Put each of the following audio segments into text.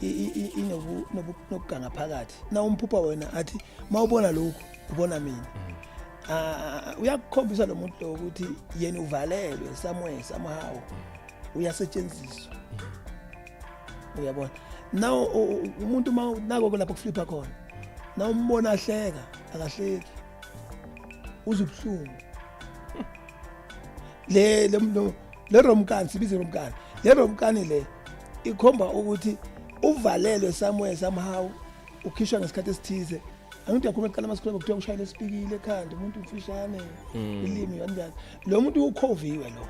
Inokuganga phakathi. Na umphupha wena athi mawubona lokhu ubona mina. Ah, uyakukhombisa lo muntu lo ukuthi yena uvalelwe somewhere somehow, uyasetshenziswa, uyabona. Now umuntu uma nako lapho kuflipha khona, na umbona ahleka, akahleki, uzubuhlungu. Le romkani, sibize romkani, le romkani le ikhomba ukuthi uvalelwe somewhere somehow, ukhishwa ngesikhathi esithize. Angithi uyakhuluma ekuqala masikhuluma, kuthiwa ushayele esipikile ekhanda umuntu umfishane, ilimi kanjani. Lo muntu ukhoviwe lo.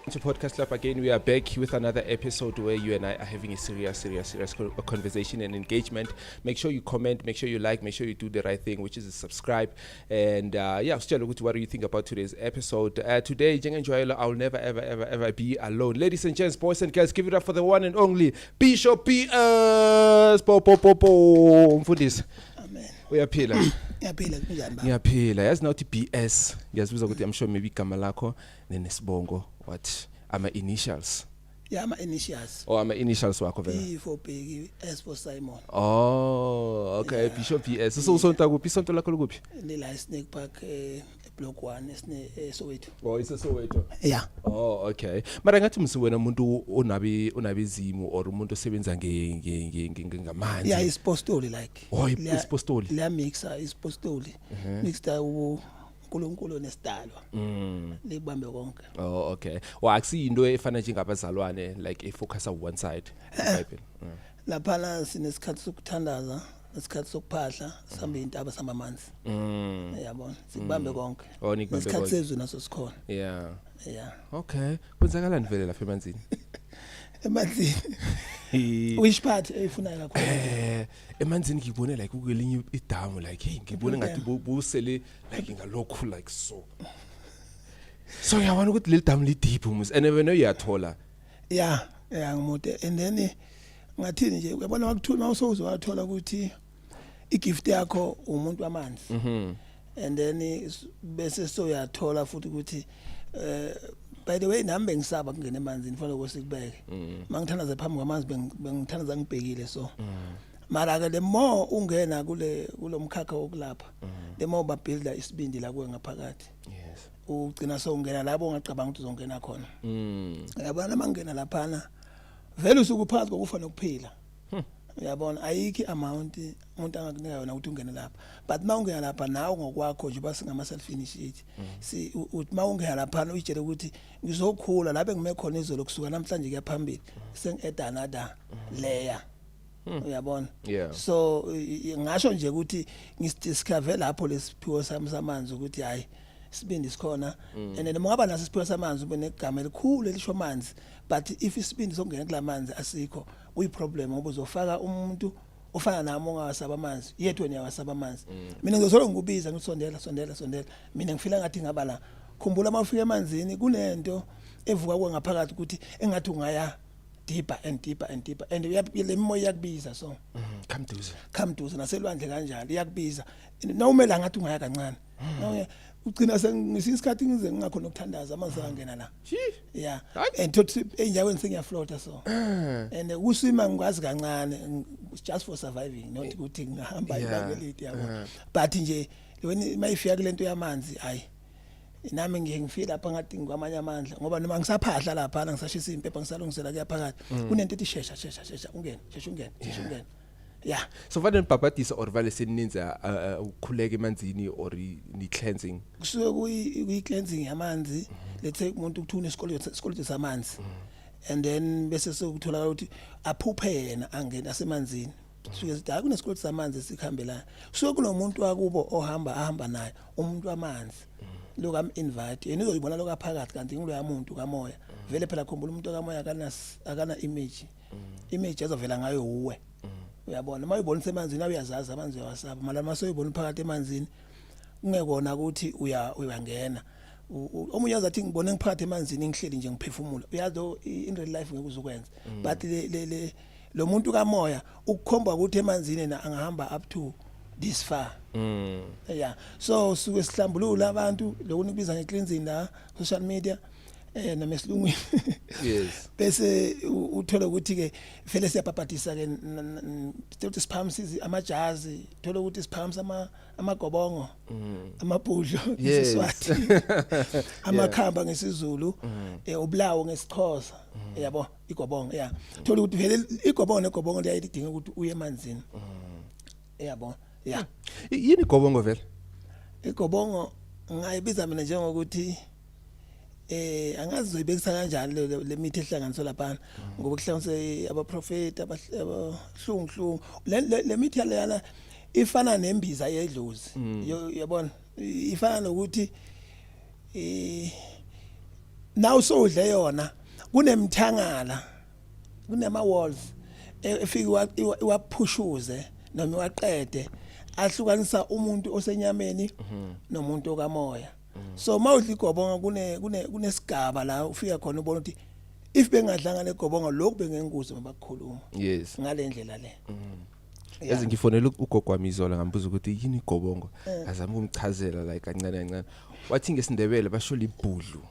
To Podcast Club again. We are back with another episode where you and I are having a serious, serious, serious conversation and engagement. Make sure you comment, make sure you like, make sure you do the right thing, which is subscribe. And yeah, sitshele ukuthi what do you think about today's episode? Today, njengenjwayelo, I'll never, ever, ever, ever be alone. Ladies and gents, boys and girls, give it up for the one and only Bishop PS. Po po po po. Mfundisi, Amen. Uyaphila? Ngiyaphila, kunjani baba? Ngiyaphila. Yazi nawuthi BS, ngiyazibuza ukuthi I'm sure maybe igama lakho nesibongo, what ama initials. Ya, ama initials. Oh, ama initials wakho vele. B for Bheki, S for Simon. Oh, okay. Yeah. Bishop BS. So usonta kuphi? Isonto lakho likuphi? Nila Snake Park, block 1 esine Soweto. Oh, iseSoweto. Yeah. Oh, okay. Mara ngathi msi wena umuntu onabi onabezimu or umuntu osebenza nge ngamanzi. Yeah, isipostoli like. Oh, isipostoli. Liya mixa isipostoli. Mixed uNkulunkulu nesidalwa. Libambe konke. Oh, okay. Well, akusiyinto efana njengabazalwane, like efocus on one side. iBhayibheli. Laphana sinesikhathi sokuthandaza, nesikhathi sokuphahla, sihamba intaba, sihamba amanzi. Yabona, sikubambe konke. Oh, nikubambe Nesikhathi konke. sezulu naso sikhona. Yeah. Okay. Kwenzakalani vele lapha emanzini? Emanzini. Which part eyifunayo kakhulu? Emanzini ngibone like ukwelinye idamu, like hey, ngibone ngathi busele like ngalokhu, like so ngiyabona ukuthi leli damu li deep mus, and wena uyathola. Yeah, ngimude and then ngathini nje, uyabona wakuthula mawusoze wathola ukuthi igift yakho umuntu wamanzi. And then bese soyathola futhi ukuthi by the way, nami bengisaba kungena emanzini, fanele ukuthi mangithandaza phambi kwamanzi, bengithandaza ngibhekile. So mara ke the more ungena kule kulomkhakha wokulapha, the more babuilda isibindi la kuwe ngaphakathi. Ugcina sowungena lapho ungacabanga ukuthi uzongena khona. Uyabona, mangena laphana vele usuke uphakathi kokufa nokuphila, uyabona. Ayikho i-amount umuntu angakunika yona ukuthi ungene lapha, but uma ungena lapha nawe ngokwakho nje, basingama self initiate, si uthi uma ungena lapha uyitshele ukuthi ngizokhula la bengime khona izolo, kusuka namhlanje kuya phambili sengi-add another layer, uyabona. So ngasho nje ukuthi ngisidiscover lapho lesiphiwo sami samanzi ukuthi hayi, isibindi sikhona. And then noma ungaba naso isiphiwo samanzi, ube negama elikhulu elisho amanzi, but if isibindi sokungena kulamanzi asikho, kuyi problem, ngoba uzofaka umuntu ofana nami ongawasaba amanzi, yethu wena uyawasaba amanzi. Mina ngizosolo ngikubiza ngithi sondela, sondela, sondela. Mina ngifila ngathi ngaba la. Khumbula, uma ufika emanzini kunento evuka kuwe ngaphakathi ukuthi engathi ungaya deeper and deeper and deeper, and le mimoya iyakubiza, so Come duze. Come duze. Naselwandle kanjalo, iyakubiza nawumela ngathi ungaya kancane. Nawuya ugcina sengisinye isikhathi ngize ngingakhona ukuthandaza, amanzi angena la. Yeah. Hayi. And thothi enyaweni sengiyaflota, so and ukuswima ngikwazi kancane, just for surviving, not ukuthi ngihamba ibanga elide, yabo. But nje when mayifika kulento yamanzi, hayi, nami ngiye ngifike lapha ngathi ngikwamanye amandla, ngoba noma ngisaphahla lapha, ngisashisa impepha, ngisalungisela kuya phakathi, kunento ethi shesha, shesha, shesha ungene, shesha ungene, shesha ungene, yeah. So vane nibhabhadisa or vale seninza ukukhuleka emanzini or ni cleansing? Kusuke kuyi cleansing yamanzi. Let's say umuntu kuthiwa unesikoloto, isikoloto samanzi, and then bese sekutholakala ukuthi aphuphe yena angena asemanzini. Suke sithi hayi, kunesikoloto samanzi esikhambelana. Kusuke kunomuntu wakubo ohamba ahamba naye, umuntu wamanzi lokho am invite yena, uzoyibona lokho aphakathi, kanti ngiloya muntu kamoya vele. Phela khumbula, umuntu kamoya akana image, image azovela ngayo uwe, uyabona. Uma uyibona emanzini, uyazazi amanzi uyawasaba, mala mase uyibona phakathi emanzini, kungekona ukuthi uya uyangena. Omunye azathi ngibone ngiphakathi emanzini, ngihleli nje ngiphefumula. Uyazi lo in real life ngeke uzukwenza, but le lo muntu kamoya ukukhomba ukuthi emanzini na angahamba up to this far. Yeah, so suke sihlambulula abantu, lokhu nikubiza nge-cleansing la social media. Noma esilungwini. Bese uthole ukuthi ke vele siyabhabhadisa ke, ukuthi siphakamisa amajazi, thola ukuthi siphakamisa amagobongo, amabhudlo ngesiswati, amakhamba ngesiZulu, ubulawo ngesiXhosa, yabo, igobongo. Yeah, thola ukuthi vele igobongo negobongo liyayidinga ukuthi uye emanzini, yabo, yeah. Yini igobongo vele? Igobongo ngayibiza mina njengokuthi angazi zoyibekisa kanjani le mithi ehlanganiswe lapha, ngoba kuhlanganiswe abaprofeti abahlungu hlungu. Le mithi leyana ifana nembiza yedlozi, yabona, ifana nokuthi naw sowudle yona, kunemthangala, kunema walls efika iwaphushuze noma iwaqede, ahlukanisa umuntu osenyameni nomuntu okamoya. So mawudla igobongo kune kune kunesigaba la ufika khona ubona ukuthi if bengadlanga legobongo, lokhu bengengikuze mabakukhuluma ngalendlela le. Yazi ngifonela ugogo wami izolo, ngambuza ukuthi yini igobongo, azama ukumchazela like kancane kancane, wathi ngesiNdebele basho libhudlu.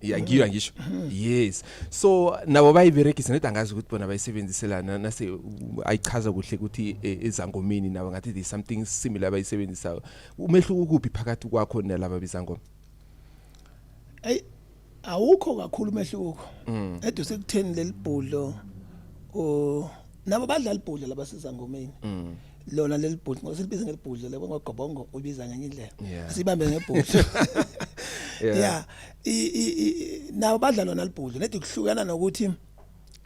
Ya, ngiyo, angisho? Yes, so nabo bayiberegisa nedi, angazi ukuthi bona bayisebenziselana nase ayichaza kuhle ukuthi ezangomeni nabo ngathi there's something similar abayisebenzisayo. Umehluko kuphi phakathi kwakho nalaba bezangoma? Ey, awukho kakhulu umehluko edu sekutheni leli bhudlo o nabo badla libhudlo labasizangomeni. Lona leli bhudlo, ngoba silibiza ngelibhudlo lebo, ngogobongo ubiza ngenye indlela. Sibambe ngebhudlo. Yeah, nabo badla lona libhudlo nedi, kuhlukana nokuthi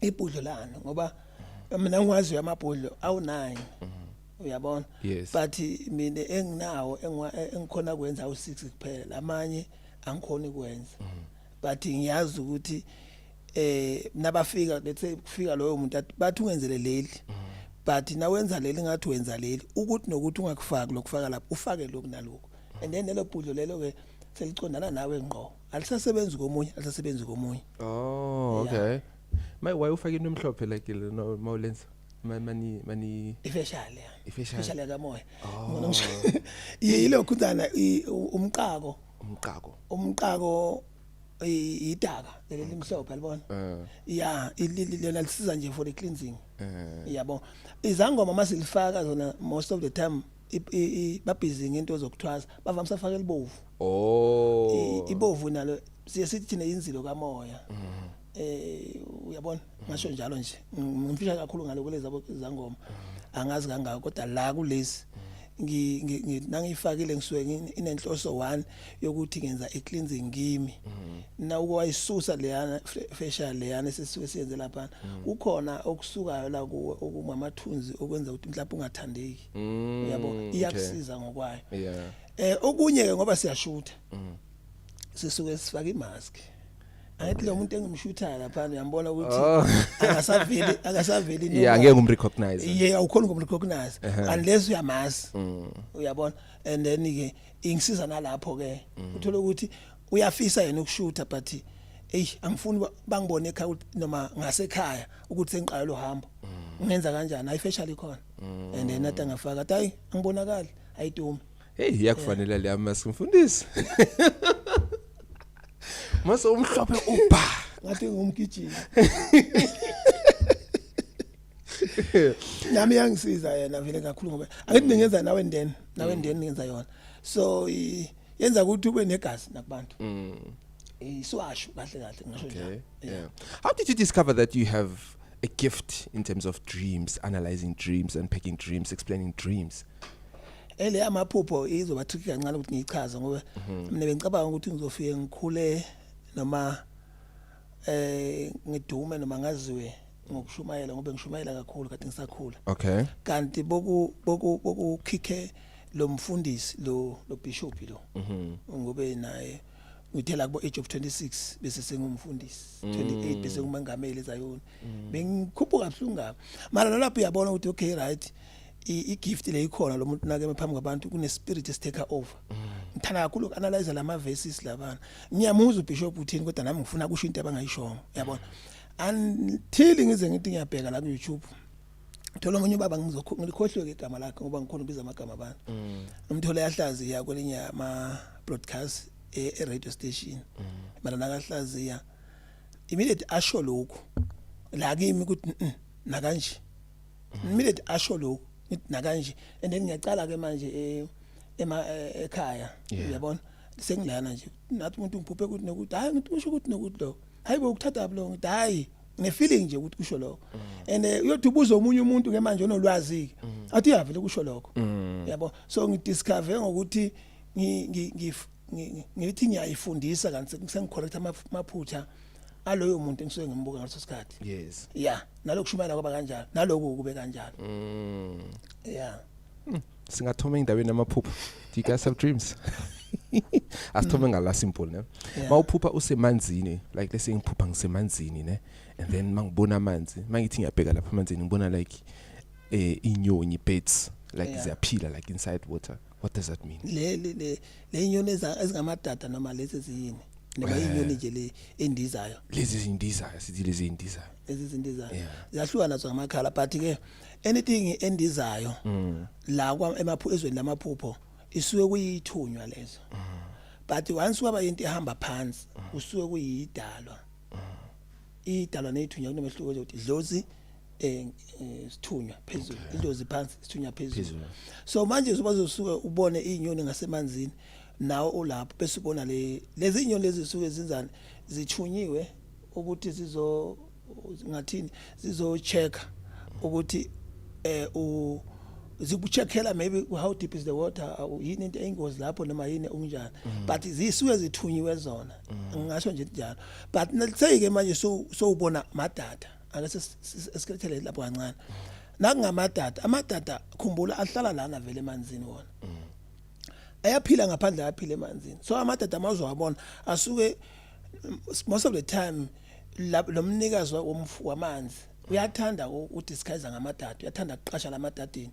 ibhudlo lani, ngoba mina ngikwaziyo amabhudlo awu9, uyabona? Yes. But mina enginawo engikhona kwenza awu6 kuphela, lamanye angikhoni kwenza, but ngiyazi ukuthi nabafika, let's say kufika loyo muntu athi bathi ungenzele leli, but nawenza leli ngathi wenza leli ukuthi nokuthi ungakufaki lokufaka lapho, ufake lokhu nalokhu, and then lelo bhudlo lelo ke selicondana nawe ngqo, alisasebenzi komunye, alisasebenzi komunye. Oh, okay. My why ufake into emhlophe like no mawulenza mani mani? Ifacial ya. Ifacial. Ifacial yakamoya. Oh. Ngibona ngisho yilokhu njana umqako. Umqako. Umqako idaka leli limhlophe, alibona? Ya, lona lisiza nje for the cleansing, yabo. Izangoma masilifaka zona, most of the time babhizi ngento zokuthwasa, bavamise afaka elibovu. Oh. Ibovu nalo siye sithi thina inzilo kamoya, uyabona, ngasho njalo nje, ngimfisha kakhulu ngalo kulezi zangoma, angazi kangako, kodwa la kulezi nangiyifakile ngisuke inenhloso one yokuthi ngenza i-cleansing kimi. Na ukwayisusa leyana facial leyana esisuke siyenze lapha, kukhona okusukayo la kuwe okumamathunzi okwenza ukuthi mhlawumbe ungathandeki, uyabo, iyakusiza ngokwayo. Okunye ke, ngoba siyashutha, sisuke sifaka imask, angithi lo muntu engimshuthayo lapha uyambona ukuthi akasaveli, akasaveli. Yeah, angeke umrecognize. Yeah, awukhona ukumrecognize unless uyamazi, uyabona. And then ke ingisiza nalapho ke, uthola ukuthi uyafisa yena ukushutha, but hey, angifuni bangibone ekhaya noma ngasekhaya ukuthi sengiqala lo hambo, ngenza kanjani? Ayi, facial ikhona, and then athi angafaka athi hayi, angibonakali, ayidumi. Hey, iyakufanele leya mask, mfundisi. Mase umhlophe ubha. Ngathi ngumgijimi. Nami yangisiza yena vele kakhulu, ngoba angithi ngenza nawe and then nawe and then ngenza yona, so yenza ukuthi ube negazi nakubantu, iswasho kahle kahle, ngisho njalo. Okay. Yeah. How did you discover that you have a gift in terms of dreams, analyzing dreams, unpacking dreams, explaining dreams? Ele amaphupho izoba tricky kancane ukuthi ngiyichaze, ngoba mina bengicabanga ukuthi ngizofike ngikhule noma ngidume noma ngaziwe ngokushumayela, ngoba ngishumayela kakhulu kade ngisakhula. Kanti boku boku bokukhikhe lo mfundisi lo bishop lo, ngobe naye ngithela kubo age of 26 bese sengumfundisi, 28 bese ngumengameli eZayoni, bengikhuphuka kabuhlungu kabi. Mara nalapho uyabona ukuthi okay, right, i-gift le ikhona, lo muntu nake phambi kwabantu kune spirit esitake over. Ngithanda kakhulu ukuanalyze lama verses labana, ngiyamuzwa ubishop uthini, kodwa nami ngifuna kusho into abangayishongo, uyabona, until ngize ngithi ngiyabheka la ku YouTube, thola omunye ubaba, ngizokhohlwe igama lakhe ngoba ngikhona ukubiza amagama abantu, umthole yahlaziya kwelinye ama broadcast. e radio station. Mara nakahlaziya immediate asho lokhu la kimi ukuthi nakanje, immediate asho lokhu, ngithi nakanje, and then ngiyacala ke manje ema ekhaya. Uyabona, sengilana nje nathi umuntu ngiphuphe ukuthi nokuthi, hayi, ngithi kusho ukuthi nokuthi lo, hayi bo, ukuthatha lo, ngithi hayi, ngine feeling nje ukuthi kusho lokho. And uyothi ubuza omunye umuntu ke manje onolwazi ke, athi yavele kusho lokho, yabo. So ngidiscover ngokuthi ngithi ngiyayifundisa kanti sengicorrect amaphutha aloyo muntu engisuke ngimbuka ngaleso sikhathi. Yeah, nalokushumayela kwaba kanjalo, naloku kube kanjalo. Yeah. Singathoma indabeni yamaphupho. Do you guys have dreams? Asithome ngala simple, ne? Yeah. Mawuphupha usemanzini, like let's say ngiphupha ngisemanzini, ne, and then mangibona amanzi, mangithi ngiyabheka lapha amanzini, ngibona like inyoni, birds, like ziyaphila like inside water. What does that mean? Le inyoni ezingamadada noma lezi eziyini, noma inyoni nje le endizayo? Lezi zindizayo, sithi lezi zindizayo. Lezi zindizayo Yeah. ziyahluka nazo ngamakhala, but ke anything endizayo la kwa emaphu ezweni lamaphupho isuke kuyithunywa lezo. But once kwaba into ehamba phansi, kusuke kuyidalwa. Idalwa nezithunywa kunomehluko nje ukuthi idlozi, sithunywa phezulu, idlozi phansi, sithunywa phezulu. Phezulu. So manje uzoba usuke ubone izinyoni ngasemanzini nawe ulapho, bese ubona le lezi inyoni lezi zisuke zinzani, zithunyiwe ukuthi zizo ngathini, zizo check ukuthi u zikucheckela maybe how deep is the water, yini into eyingozi lapho noma yini okunjani, but zisuke zithunyiwe zona, ngingasho nje njalo. But let's say ke manje so ubona madada, ake esikhethele lapho kancane. Nakungamadada, amadada, khumbula, ahlala lana vele emanzini wona, ayaphila ngaphandle, ayaphila emanzini. So amadada amazowabona asuke most of the time lo mnikazi wamanzi uyathanda udisguise ngamadada, uyathanda ukuqasha lamadadini,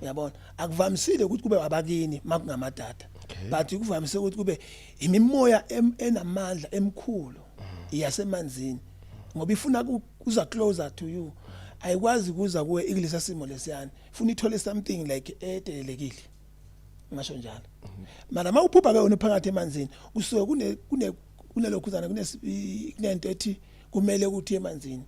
uyabona. Akuvamisile ukuthi kube abakini makungamadada, but kuvamise ukuthi kube imimoya enamandla emkhulu yasemanzini, ngoba ifuna kuza closer to you. Ayikwazi kuza kuwe ikulesa simo lesiyana, ifuna ithole something like edelelekile, ngasho njalo. Mara mawuphupha ke wena phakathi emanzini, usuke kune kunelokhuzana, kunento ethi kumele ukuthi emanzini.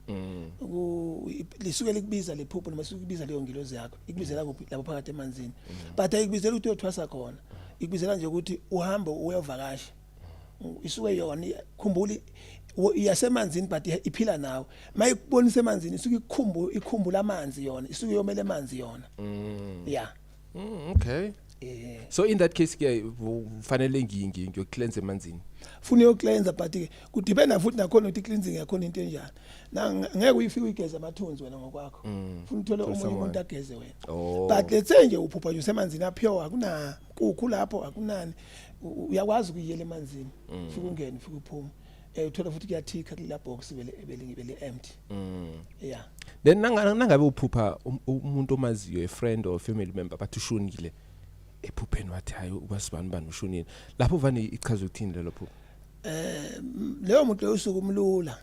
Lisuke likubiza lephupho noma lisuke kubiza leyo ngilozi yakho, ikubizela kuphi? Lapho phakathi emanzini. But ayikubizela ukuthi uyothwasa khona, ikubizela nje ukuthi uhambe uyovakasha. Isuke yona, khumbula, iyasemanzini but iphila nawe. Mayikubonisa emanzini, isuke ikhumbula amanzi yona, isuke yomela emanzi yona, yeah. Okay. So in that case ke kufanele ngiyocleanse emanzini? Funa uyocleanse, but ke kudependa futhi nakhona ukuthi cleansing yakhona into enjani. Na ngeke uyifike uyigeze amathunzi wena ngokwakho, funa uthole Uthole omunye someone. umuntu ageze wena. Oh. But let's say nje uphupha nje usemanzini apure, akuna nkukhu lapho, akunani, uyakwazi ukuyiyela emanzini, ufike ungene, ufike uphume, uthola futhi kuyathikha kula box bele empty. Yeah. Then nangabe uphupha umuntu omaziyo, a friend or a family member, bathi ushonile ephupheni, wathi hayi, ubasibani bani ushonile lapho, vane ichaza ukuthini lelo phupho? Leyo muntu leyo usuke umlula,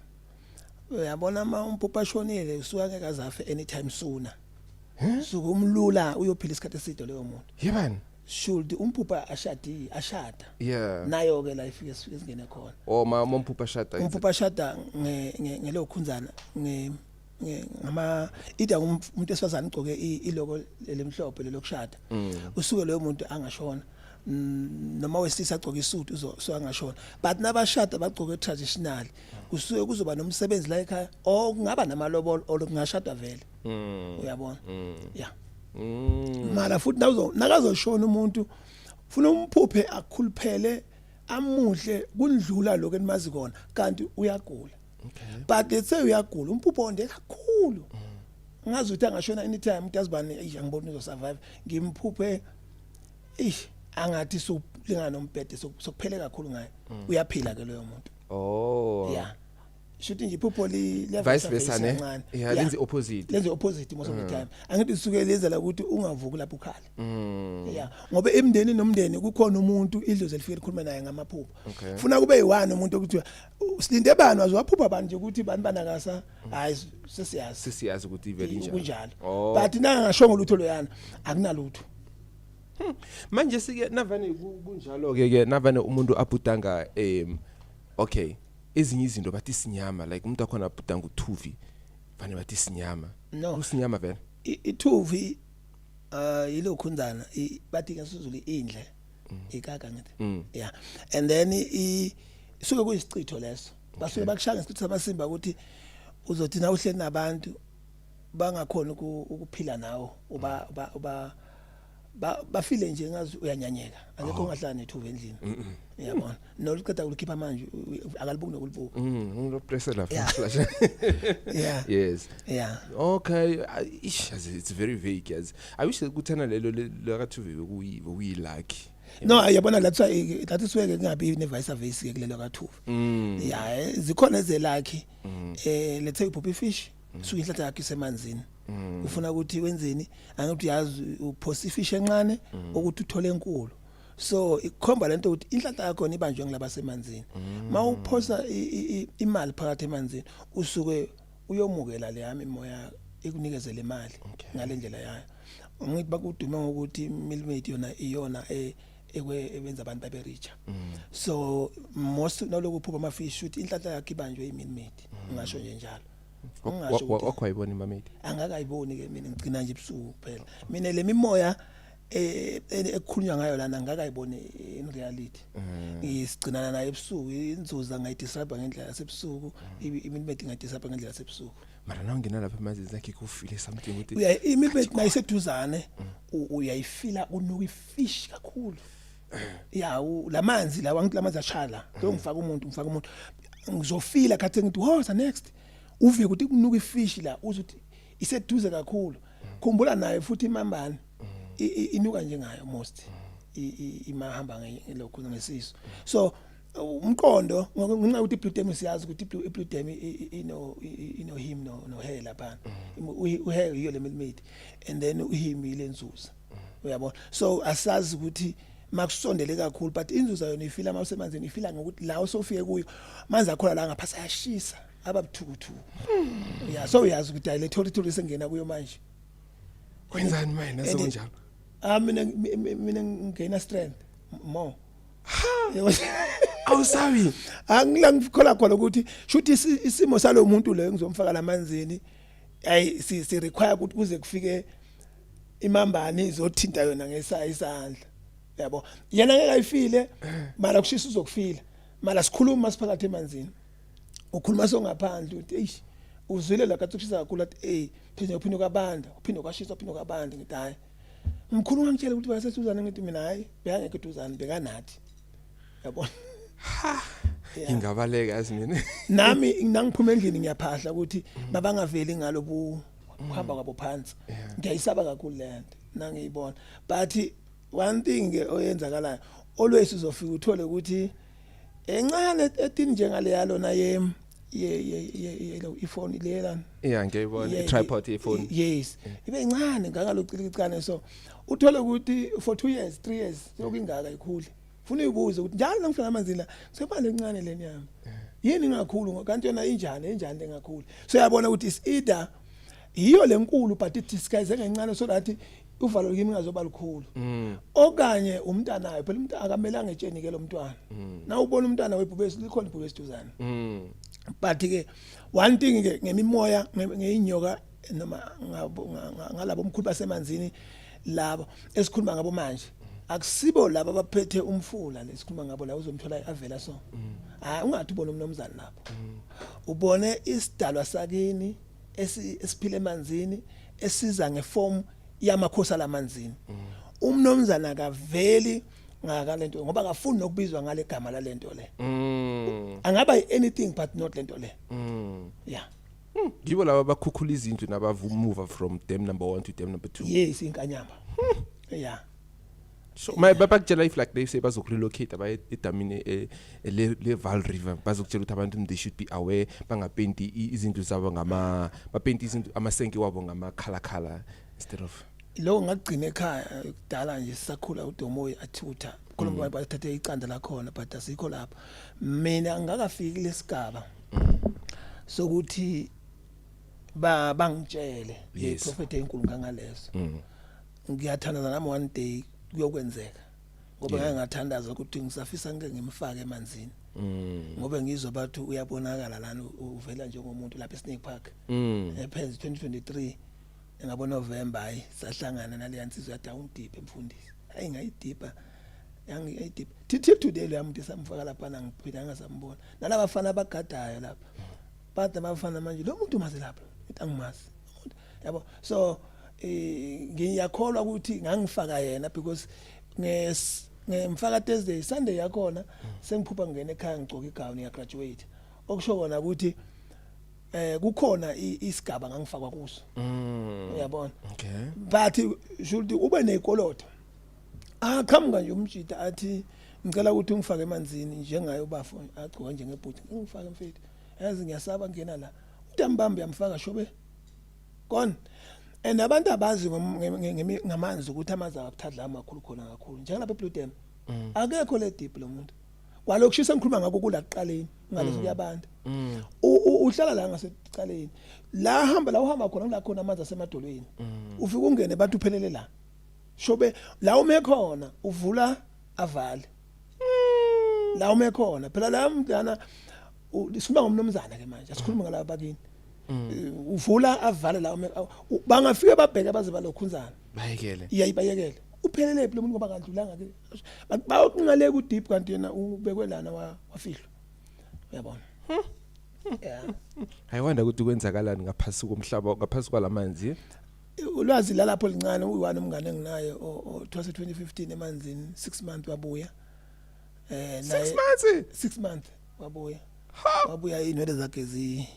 uyabona. Uma umphupha ashonile, usuka ngeke azafe anytime sooner, usuke umlula, uyophila isikhathi eside leyo muntu. Yebani? Should umphupha ashadi, ashada, nayo ke la ifike sifike singene khona. Oh, ma umphupha shada. Umphupha ashada ngelokhunzana ngama ida umuntu esifazane ugcoke iloko lemhlophe lelokushada, usuke loyo muntu angashona. Noma wesilisa agcoke isuit, uzo angashona. But nabashada bagcoke traditional, kusuke kuzoba nomsebenzi la ekhaya or kungaba namalobolo or kungashadwa vele, uyabona, yeah. Mara futhi nawuzo nakazoshona umuntu, funa umphuphe akhuluphele, amuhle kundlula lokho enimazi kona, kanti uyagula. But let's say uyagula, umphupho onde kakhulu, ngazi ukuthi angashona anytime, umuntu azibani, eish, angiboni uzo survive, ngimphuphe, eish, angathi sokulingana nombhede, sokuphele kakhulu ngaye, uyaphila ke loyo muntu. Oh. Yeah, shuthi nje iphupho li Vice versa, ne? kancane. Yeah, lenze opposite. Lenze opposite most of the time. Angithi isuke lenzela ukuthi ungavuki lapho ukhala. Yeah, ngoba emndeni nomndeni kukhona umuntu idlozi elifike likhulume naye ngamaphupho. Funa kube yiwani umuntu ukuthi silinde bani, waze waphupha bani nje ukuthi bani banakasa, hayi, sesiyazi. Sesiyazi ukuthi ivele injalo. Kunjalo. Oh. But nangashongo lutho loyana, akunalutho. Manje sike navane kunjalo ke ke navane umuntu abhudanga, okay, ezinye izinto bathi sinyama, like umuntu akhona abhudanga uthuvi, vane bathi sinyama. No. Usinyama vele? Ithuvi yilokhunzana, bathi ngesizulu indle ikaka ngithi. Yeah, and then isuke kuyisichitho leso, basuke bakushaya ngesichitho samasimba ukuthi uzothi na uhleli nabantu bangakhona ukuphila nawo, uba uba uba bafile nje ngazi uyanyanyeka, akekho ongahlala nethuva endlini, uyabona, noluqeda kulikhipha manje akalibuki nokulibuka. Ngilopressa la. Flash. Yes. Okay, ish, it's very vague, as I wish kuthana lelo lakathuvi bekuyi lucky. No, yabona, that's why that is where kungabi ne vice versa ke kulelo kathuva. Yeah, zikhona ezelakhi. Let's say uphupha ifish, suke inhlanhla yakho isemanzini. Ufuna ukuthi wenzeni? Angithi uyazi uphosa ifish encane ukuthi uthole enkulu. So ikhomba lento ukuthi inhlanhla yakho ibanjwe ngilaba semanzini. Mawuphosa imali phakathi emanzini, usuke uyomukela le yami imoya ikunikezele imali ngalendlela yayo. Ngithi bakudume ngokuthi mermaid yona iyona ebenza abantu babe richer. So most naloku uphupha amafish, ukuthi inhlanhla yakhe ibanjwe imermaid, ngisho nje njalo. Ngingasho ukuthi Wakhwayibona imermaid? Angakayiboni ke mina, ngigcina nje ebusuku kuphela. Mina le mimoya ekukhulunywa ngayo lana angakayiboni in reality. Ngisigcinana nayo ebusuku, inzuza ngayidescribe ngendlela yasebusuku, imermaid ngayidescribe ngendlela yasebusuku. Mara na ungena lapha emanzini zakhe kufile something ukuthi Uya imermaid nayiseduzane, uyayifila, unuka ifish kakhulu. Ya, lamanzi lawa, ngithi lamanzi ashala lo, ngifaka umuntu ngizofila khathi ngithi woza next, uve ukuthi kunuka ifish la, uzuthi iseduze kakhulu. Khumbula naye futhi imambane inuka njengayo most imahamba ngelokhu ngesisu. So umqondo, ngenxa yokuthi i-blue dam, siyazi ukuthi i-blue dam ino him no her lapha. Uher yiyo le mermaid and then uhim ile nzuza, uyabona? So asazi ukuthi makusondele kakhulu, but inzuza yona ifila mawusemanzini, ifila ngokuthi la usofike kuyo manzi akhona la ngaphasi ayashisa, ababuthukuthuku. Yeah, so uyazi ukuthi hayi, le territory sengena kuyo manje. Kwenzani manje nasekunjalo? Ah, mina ngena strength more. Awusabi? Angila ngikhola khona ukuthi shuthi isimo salo muntu lo engizomfaka lamanzini, ayi, si require ukuthi kuze kufike imambane izothinta yona ngesa isandla, yabo. Yena ngeke ayifile, mara kushisa uzokufila. Mara sikhuluma siphakathi emanzini, ukhuluma songaphandle uthi, "Eish, uzwile la kathi kushisa kakhulu?" Athi, "Hey, phinde uphinde kwabanda, uphinde kwashisa, uphinde kwabanda." Ngithi, "Hayi mkhulu, ungangitshela ukuthi bayaseduzane." Ngithi mina, "Hayi, bekangekho eduzane, bekanathi," yabona. Yeah. Ingabaleka yazi mina. Nami nangiphuma endlini ngiyaphahla ukuthi mabangaveli ngalobu kuhamba kwabo phansi. Ngiyayisaba kakhulu le nto nangiyibona. But one thing ke oyenzakalayo, always uzofika uthole ukuthi encane etini njengale yalona ye lo iphone leyana. Yeah, ngiyayibona, i-tripod ye-phone. Yes, ibe incane ngangalocilicane, so uthole ukuthi for 2 years, 3 years sokingaka ikhule. Funa uyibuze ukuthi njalo ngifika amanzini la sebale encane leni yami yini ingakhulu, kanti yona injani, enjani lengakhulu? So yabona ukuthi is either yiyo lenkulu but it disguise ngencane so that uvalo kimi ngazoba lukhulu, okanye umntanayo phela, umuntu akamelanga etsheni ke lo mntwana. Na ubona umntwana webhubesi, likhona ibhubesi duzane. But ke one thing ke ngemimoya, ngeinyoka noma ngalabo omkhulu basemanzini labo esikhuluma ngabo manje, akusibo laba abaphethe umfula lesikhuluma ngabo la uzomthola avela. So hayi, ungathi ubone umnomzana lapho, ubone isidalwa sakini esiphila emanzini, esiza ngeform yamakhosi alamanzini. Umnomzana akaveli ngakalento ngoba akafuni nokubizwa ngale gama lalento le. Angaba anything but not lento le. Yeah. Ngibo laba bakhukhula izindlu nabamove from dam number 1 to dam number 2? Yes, inkanyamba, yeah. So my babakutshela, if like they say bazokurelocate abaye edamini le Vaal River, bazokutshela ukuthi abantu they should be aware, bangapenti izindlu zabo ngama, bapenti izindlu, amasenki wabo ngama color color instead of Lo ngagcina ekhaya kudala nje sisakhula, uDomoyi athutha khona, bathathe iqanda lakhona, but asikho lapho. Mina ngakafiki lesigaba sokuthi ba bangitshele le prophet enkulu ngangaleso. Ngiyathandaza nami one day. Kuyokwenzeka ngoba ngeke ngathandaza ukuthi ngisafisa ngike ngimfake emanzini, ngoba ngizwa bathi uyabonakala lana, uvela njengomuntu lapha eSnake Park. Ephenzi 2023 ngabo November, hayi, sahlangana naleya nsizwa, yathi awungidiphe mfundisi. Hayi, ngayidipha, yangiyidipha till today. Lo muntu samfaka lapha, ngiphila ngasambona nalabafana abagadayo lapha, bathi abafana manje lo muntu mazi lapha, ngithi angimazi umuntu yabo. So ngiyakholwa ukuthi ngangifaka yena because ngemfaka Thursday, Sunday yakhona sengiphupha ngene ekhaya ngigcoka igown ya graduate, okusho kona ukuthi kukhona isigaba ngangifakwa kuso, uyabona. But should ube nezikoloto, aqhamuka nje umjida athi ngicela ukuthi ungifake emanzini njengayo bafo, agcoka njengebhuti, ngifake mfethu, yazi ngiyasaba ngena la. Umuntu ambambe yamfaka shobe gone. And abantu abazi ngamanzi ukuthi amanzi akakuthadla amakhulu khona kakhulu njengalapha eBlue Dam, akekho le deep lo muntu kwalokushisa ngikhuluma ngakho kula kuqaleni ngaleso kuyabantu. Uhlala la ngasekuqaleni la, hamba la uhamba khona kula khona amanzi asemadolweni, ufika ungene bantu uphelele la shobe la ume khona, uvula avale la ume khona. Phela la mntana sikhuluma ngomnumzana ke manje, asikhuluma ngalaba bakini. Uvula avale la ume, bangafike babheke baze balokhunzana. Bayekele. Iyayibayekele, uphelele phi lo muntu ngoba kandlulanga ke, bayoqinga ku deep kanti yena ubekwe lana wafihlwa, uyabona, yeah. I wonder ukuthi kwenzakalani ngaphasi komhlaba, ngaphasi kwalamanzi. Ulwazi lalapho lincane. Uyi-one umngane enginaye othwase 2015 emanzini, 6 months wabuya. 6 months? 6 months wabuya, wabuya inwele zakhe zi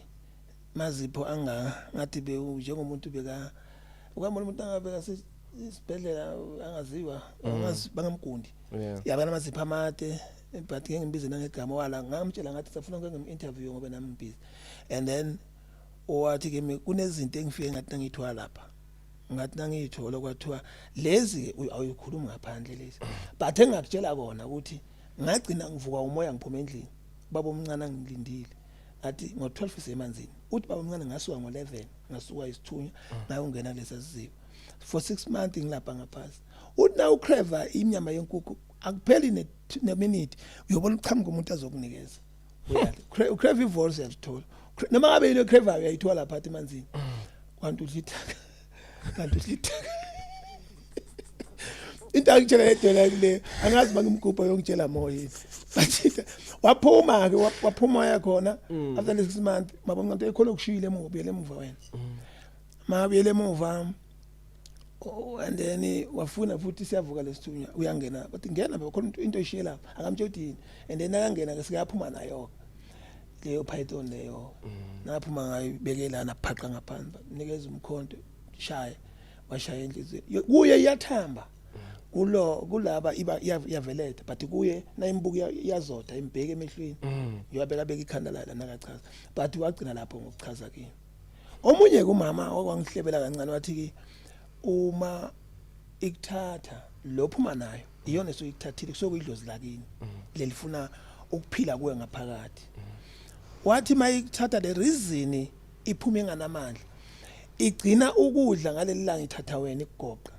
mazipho anga ngathi be njengomuntu beka ukambona umuntu angabeka isibhedlela angaziwa, angazi bangamgundi. Yabona amazipho amade, but ngeke ngimbize nangegama wala. Ngamtshela ngathi safuna ngeke ngim-interview ngoba nami ngibhizi. And then owathi kimi kunezinto engifike ngathi nangithwala lapha, ngathi nangiyithola kwathiwa lezi awuyikhulumi ngaphandle lezi, but engakutshela kona ukuthi ngagcina ngivuka umoya ngiphuma endlini, baba omncane angilindile, athi ngo-12 semanzini. Uthi baba omncane ngasuka ngo-11, ngasuka isithunywa ngayongena kulesa siziba for 6 months ngilapha ngaphansi. Uthi na ucrave inyama yenkukhu, akupheli neminute uyobona uqhamuka umuntu azokunikeza. Uyadla, ucrave iwors uyalithola, noma ngabe yini ocrave uyayithola lapha emanzini. Kanti udla ithaka, kanti udla ithaka. Into angitshela yedwa kule, angazi bangimgubha yongitshela moya yini, but waphuma ke, waphuma yakhona after the 6 months. Mabona umuntu ekhona okushiyile emuva, ubuyele emuva wena, mabuyele emuva. Oh, and then wafuna futhi siyavuka lesithunywa, uyangena, bathi ngena baba, khona into oyishiye lapha, akamtshela ukuthi yini. And then akangena ke sikayaphuma nayo leyo python leyo, naphuma ngayo ibekelana phaqa ngaphansi, nikeza umkhonto, shaya, washaya inhliziyo. Kuye iyathamba, kulo kulaba iba iyaveletha, but kuye nayimbuka iyazotha, imbheke emehlweni njengoba bekabeka ikhanda layo lana kachaza. But wagcina lapho ngokuchaza kimi. Omunye kumama okwangihlebela kancane wathi ke uma ikuthatha lo phuma nayo iyona esuyithathile, kusuke kuyidlozi lakini lelifuna ukuphila kuwe ngaphakathi. Wathi mayikuthatha, le reason iphume enganamandla, igcina ukudla ngaleli langa ithatha wena, ikugoqa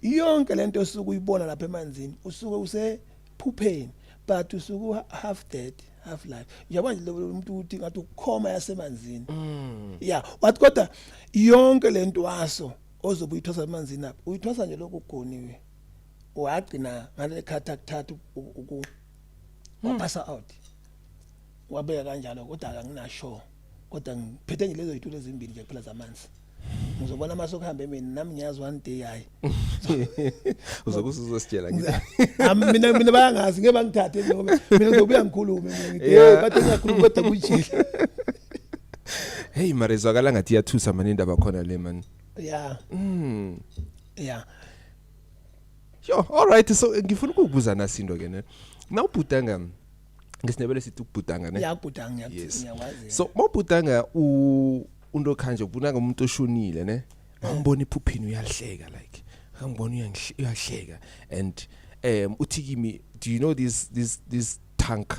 yonke lento osuke uyibona lapha emanzini, usuke usephupheni but usuke half dead, half life. Njengoba nje lo muntu uthi ngathi ukukhoma yasemanzini, yeah. Wathi kodwa yonke lento waso ozobe uyithwasa emanzini apha, uyithwasa nje lokhu ugoniwe, wagcina ngale khathi akuthatha uku waphasa out, wabeka kanjalo. Kodwa akanginasho, kodwa ngiphethe nje lezo zitulo ezimbili nje kuphela zamanzi. Ngizobona mase kuhambe mina nami, ngiyazi one day, hayi. Uzokuze uzositshela ngithi. Mina bayangazi, ngeke bangithathe nje ngoba mina ngizobuya ngikhulume. Mina ngithi hey, bathi ngiyakhuluma kodwa kujile. Hey mara izwakala ngathi iyathusa mani indaba khona le man. Yeah. Yo, all right, so ngifuna ukukubuza nasinto ke ne. Nawubhudanga, ngesiNdebele sithi ukubhudanga ne. Ngiyakubhudanga. Ngiyakwazi. So mawubhudanga u unto khanje ubhudanga umuntu oshonile ne. Mawumbona ephuphini uyahleka, like ngibona uyahleka and uthi kimi, do you know this tank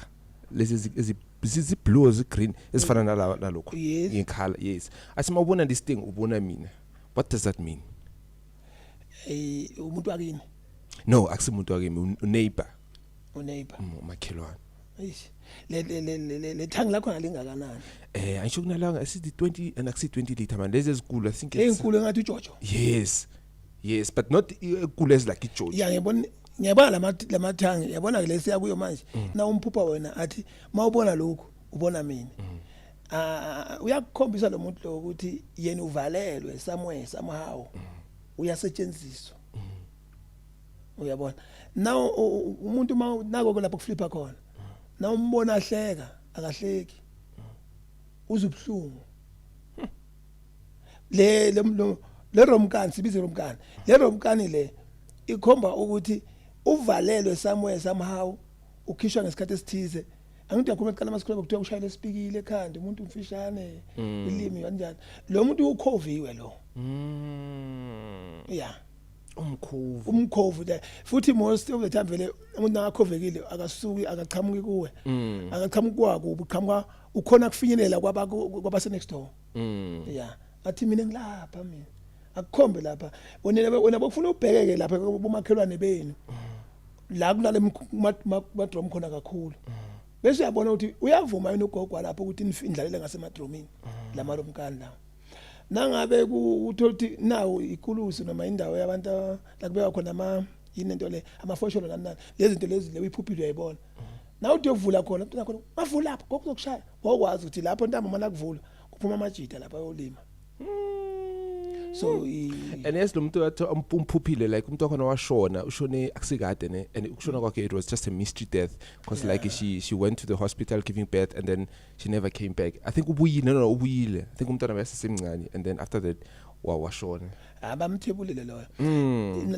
lezi ezi zi blue, zi green, ezifana nala nalokho ngekhala? Yes, athi mawubona this thing ubona mina. What does that mean? Umuntu wakini. No, akusimuntu wakimi, uneighbor. Uneighbor. Umakhelwane. Eish, le thangi lakho lingakanani? Angisho kunalanga sithi 20 and akusi 20 liter man, lezi ezinkulu, I think it's Eyinkulu engathi ujojo. Yes, but not enkulu as like ijojo. Ya, ngiyabona lamathangi, yabona ke lesiya kuyo manje. Na umphupha wena athi mawubona lokhu ubona mina. Ah, uyakukhombisa lo muntu lo ukuthi yena uvalelwe somewhere somehow, uyasetshenziswa, uyabona. Now umuntu ma nako lapho kuflipha khona, na umbona ahleka, akahleki, uzubhlungu. Le romkani, sibize romkani, le romkani le ikhomba ukuthi uvalelwe somewhere somehow, ukhishwa ngesikhathi esithize. Angithi uyakhuluma ekuqala masikhuluma, kuthiwa ushayele esipikile ekhanda umuntu umfishane, ilimi kanjani, lo muntu ukhoviwe lo. Ya. Umkhovu. Umkhovu le futhi most of the time vele umuntu akakhovekile akasuki, akachamuki kuwe, akachamuki kwakubi, uqhamuka ukhona kufinyelela kwabase next door. Ya, athi mina ngilapha, mina akukhombe lapha wena bokufuna ubhekeke lapha kubomakhelwane benu la kulale madrom khona kakhulu, bese uyabona ukuthi uyavuma yini ugogo lapho ukuthi nidlalele ngasemadromini lamaromkani lawo. Nangabe uthola ukuthi nawo ikulusi noma indawo yabantu la kubekwa khona ama yini into le, amafosholo nani nani, lezi zinto lezi le uyiphuphile, uyayibona na uthi uyovula khona, uthi khona bavula lapho gokuzokushaya, wokwazi ukuthi lapho ntambama nakuvula kuphuma amajita lapha ayolima, so And yes, lo muntu wathi umphuphile, like umuntu wakhona washona, ushone akusikade ne, and ukushona kwakhe, it was just a mystery death because like she went to the hospital giving birth and then she never came back. I think ubuyile, no, ubuyile, I think umntwana wayesesemncane and then after that washona. Abamthebulile loyo.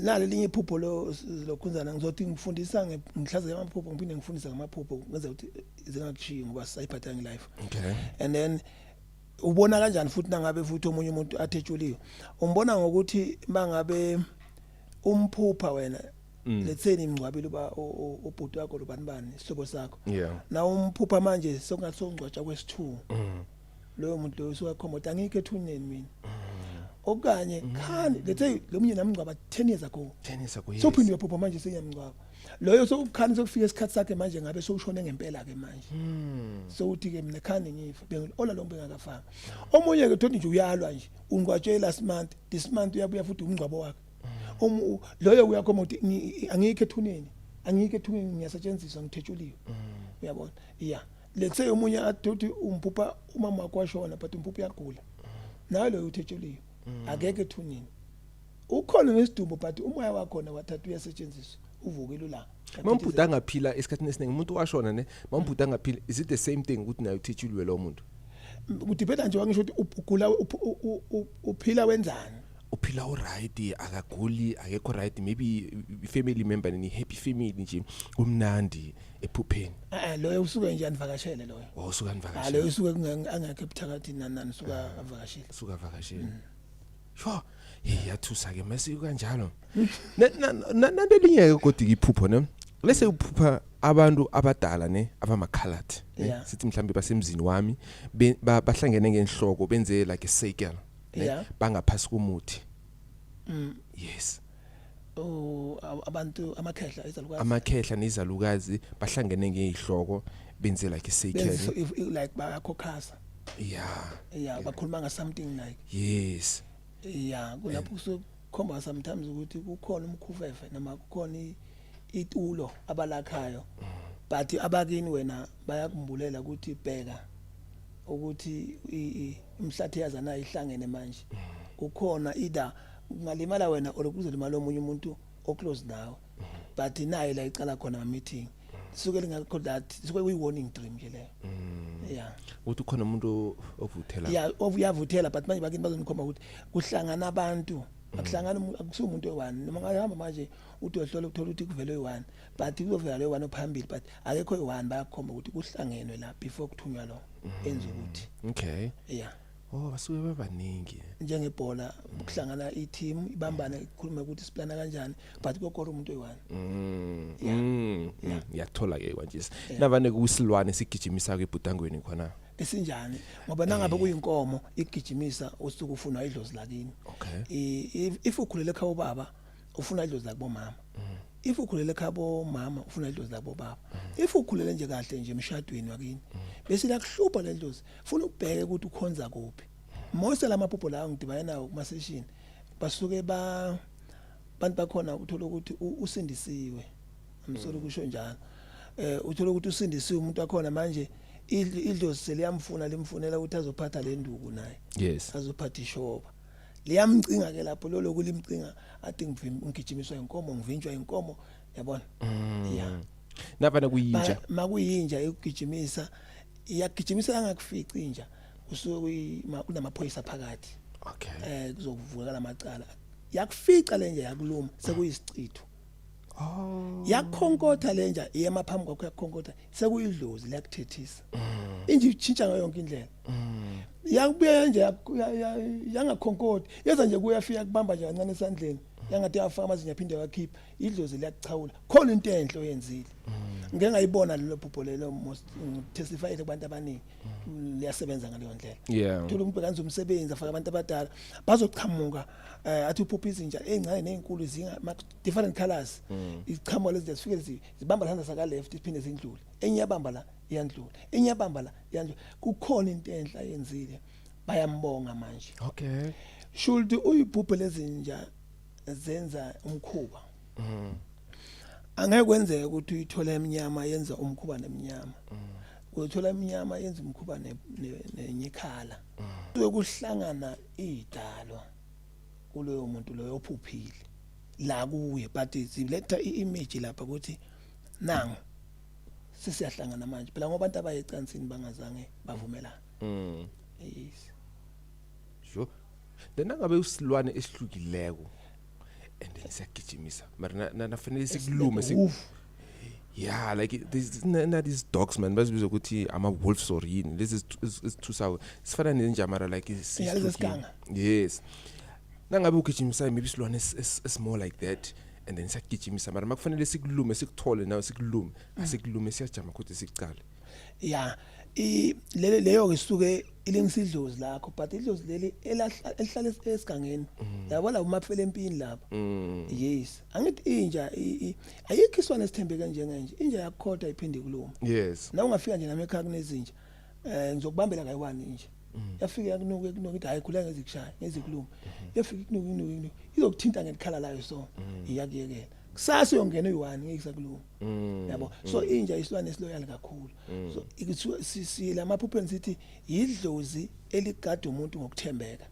Nalo linye iphupho lo lokhunzana, ngizothi ngifundisa ngihlaziya amaphupho, ngiphinde ngifundise ngamaphupho ngenza ukuthi zingakushiyi ngoba sisayiphatha ngelife. And then ubona kanjani futhi nangabe futhi omunye umuntu athetshuliwe? Umbona ngokuthi mangabe umphupha wena, let's say nimngcwabile uba ubhuti wakho lo bani bani, isihlobo sakho, na umphupha manje sokungathi songcwatsha kwesi2, loyo muntu loyo usuka khomba ukuthi angikho ethuneni mina, okanye khani, let's say lo munye namngcwaba 10 years ago. 10 years ago, yes. Sophinde uyaphupha manje sengiyamngcwaba loyo, sokukhani sokufika isikhathi sakhe manje, ngabe sowushone ngempela ke manje, so uthi ke mina khani ngifa ola lo bengakafanga. Omunye ke thothi nje uyalwa nje, ungcwatshwe last month, this month uyabuya futhi umngcwabo wakhe. Loyo uyakhomba ukuthi angikho ethuneni, angikho ethuneni, ngiyasetshenziswa, ngithetshuliwe, uyabona. Yeah, let's say omunye athi uthi umphupha umama wakho washona, but umphupha uyagula nawe, loyo uthetshuliwe, akekho ethuneni, ukhona ngesidumbu, but umoya wakhona wathatha uyasetshenziswa, uvukile ula. Mambhuti angaphila esikhathini esiningi, umuntu washona ne, mambhuti angaphila, is it the same thing ukuthi naye uthetshuliwe lo muntu? Kudependa nje, wangisho ukuthi ugula uphila wenzani. Uphila uright, akaguli, akekho right, maybe family member ni happy family nje, kumnandi ephupheni. Eh, loyo usuke nje anivakashele loyo. Oh, usuka Ah, nivakashele. Loyo usuke angekho ebuthakathini nani nani, usuka avakashile. Usuka avakashele. Sure, hey, yathusa ke mase kanjalo. Nandelinye ke kodwa iphupho ne, lese uphupha abantu abadala ne, abamakhaladi ne, sithi mhlambe basemzini wami, bahlangene ngenhloko, benze like a circle ne, bangaphasi komuthi. Yes. Oh, abantu amakhehla, izalukazi. Amakhehla nezalukazi bahlangene ngezihloko, benze like a circle. Benze so if like bayakhokhasa. Yeah, bakhuluma nga something like yeah, kulapho kusukhomba sometimes ukuthi kukhona umkhufefe noma kukhona itulo abalakhayo, but abakini wena bayakumbulela ukuthi bheka ukuthi imhlathi yazana ihlangene manje, kukhona either kungalimala wena or kuzolimala omunye umuntu oclose nawe, but naye la icala khona ama meeting suke lingakho, that suke kuyi warning dream nje leyo, yeah. Ukuthi ukhona umuntu ovuthela. Yeah, uyavuthela, but manje bakini bazonikhomba ukuthi kuhlangana abantu, akuhlangana akusiwo umuntu oyi-one, noma ngahamba manje uthi uyohlola uthola ukuthi kuvele oyi-one, but kuzovela leyo one ophambili, but akekho oyi-one, bayakhomba ukuthi kuhlangenwe la before kuthunywa lo enza ukuthi yeah. Oh, basuke bebaningi. Njengebhola, kuhlangana i-team ibambane, ikhulume ukuthi siplana kanjani, but kuyokora umuntu oyi-one. Yeah. Ngiyakuthola ke kwanje. Navane kusilwane sigijimisa ke ebhudangweni khona? Esinjani? Ngoba nangabe kuyinkomo igijimisa, usuke ufuna idlozi lakini. If ukhulele ekhaya ubaba, ufuna idlozi lakubomama. If ukhulele ekhabo mama, ufuna idlozi labo baba. If ukhulele nje kahle nje emshadweni wakini, bese lakuhlupha le dlozi, funa ubheke ukuthi ukhonza kuphi. Most lamaphupho lawo ngidibana nawo kuma session, basuke ba bantu bakhona uthola ukuthi usindisiwe. I'm sorry kusho njalo. Uthola ukuthi usindisiwe umuntu wakhona, manje idlozi seliyamfuna, limfunela ukuthi azophatha le nduku naye, azophatha ishoba. Liyamcinga ke lapho, lolo kulimcinga athi ngigijimiswa inkomo, ngivinjwa inkomo, yabona, yeah. Navana kuyinja? Makuyinja ikugijimisa, iyagijimisa angakufici inja, kusuke kunamaphoyisa phakathi. Kuzokuvuka lamacala. Yakufica lenja yakuluma, sekuyisichitho. Yakhonkotha lenja, iyema phambi kwakho yakhonkotha, sekuyidlozi liyakuthethisa. Inje ichintsha ngayo yonke indlela. Yakubuya nje yangakhonkothi, yeza nje kuyafika kubamba nje kancane esandleni, yangathi yafaka amazinyo aphinde wakhipha, idlozi liyakuchawula, khona into enhle oyenzile. Ngeke ngayibona lelo phupho lelo, most testify kubantu abaningi, liyasebenza ngaleyo ndlela. Thola umuntu bekanza umsebenzi, afaka abantu abadala bazochamuka, athi uphupha izinja ezincane nezinkulu, zinga different colors, ichamuka lezi zifike zibamba lana saka left, iphinde zindlule, enye yabamba la iyandlula, enye yabamba la iyandlula. Kukhona into enhle ayenzile, bayambonga manje. Should uyiphuphe lezinja zenza umkhuba, angeke kwenzeke ukuthi uyithole eminyama yenza umkhuba nemnyama, uyithola eminyama yenza umkhuba nenyikhala. Kuhlangana idalwa kuloyo muntu loyo ophuphile la kuye, but ziletha i-image lapha ukuthi nangu sesiyahlangana manje phela, ngoba abantu abaye ecansini bangazange bavumelana. Yes. Sure, then nangabe usilwane esihlukileko and then siyagijimisa, mara nafanele sikulume Wolf. Yeah, like there's na these dogs, man, bazibiza ukuthi ama wolves or yini lezi ezithusayo, sifana nenja mara like Yeah, lezi esiganga. Yes, nangabe ugijimisa maybe isilwane es more like that and then siyagijimisa, mara makufanele sikulume, sikuthole nawe sikulume, asikulume, siyajama kodwa sikucale. Ya, i lele leyo ke isuke ilingisa idlozi lakho, but idlozi leli elihlala esigangeni, yabo, la umafela empini lapho. Yes, angithi inja ayikho iswane esithembeke njengenje. Inja yakukhotha iphinde ikuluma. Na ungafika nje nami ekhaya kunezinja, ngizokubambela kayi-one inja, yafika yakunuka, ikunuka, ithi hayi, khula, ngezikushaya, ngezikuluma. Yafika ikunuka, ikunuka, ikunuka, izokuthinta ngelikhala layo, so iyakuyekela. Kusasa uyongena uyi-one, ngeke isakuluma, yabo. So inja isilwane esiloyal kakhulu. So lamaphupheni sithi yidlozi eligada umuntu ngokuthembeka.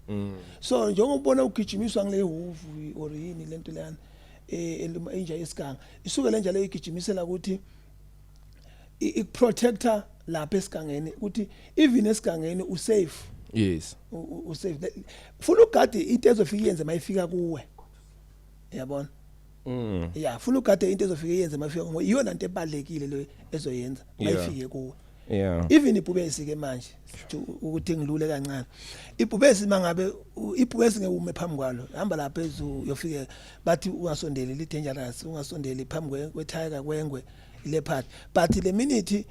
So njengoba ubona ugijimiswa ngile wolf or yini lento leyana, eluma inja yesiganga, isuke le nja leyo igijimisela ukuthi ikuprotector lapha esigangeni, ukuthi even esigangeni usafe. Usafe. Funa ugade into ezofika iyenze mayifika kuwe, yabona. Ya, funa ugade into ezofika iyenze mayifika kuwe, iyona into ebalekile le ezoyenza mayifike kuwe. Even ibhubesi ke manje, ukuthi ngilule kancane, ibhubesi mangabe ibhubesi ngeke ume phambi kwalo, hamba lapha phezulu uyofike, bathi ungasondeli, li dangerous, ungasondeli phambi kwe-tiger, kwengwe, leopard, but le minute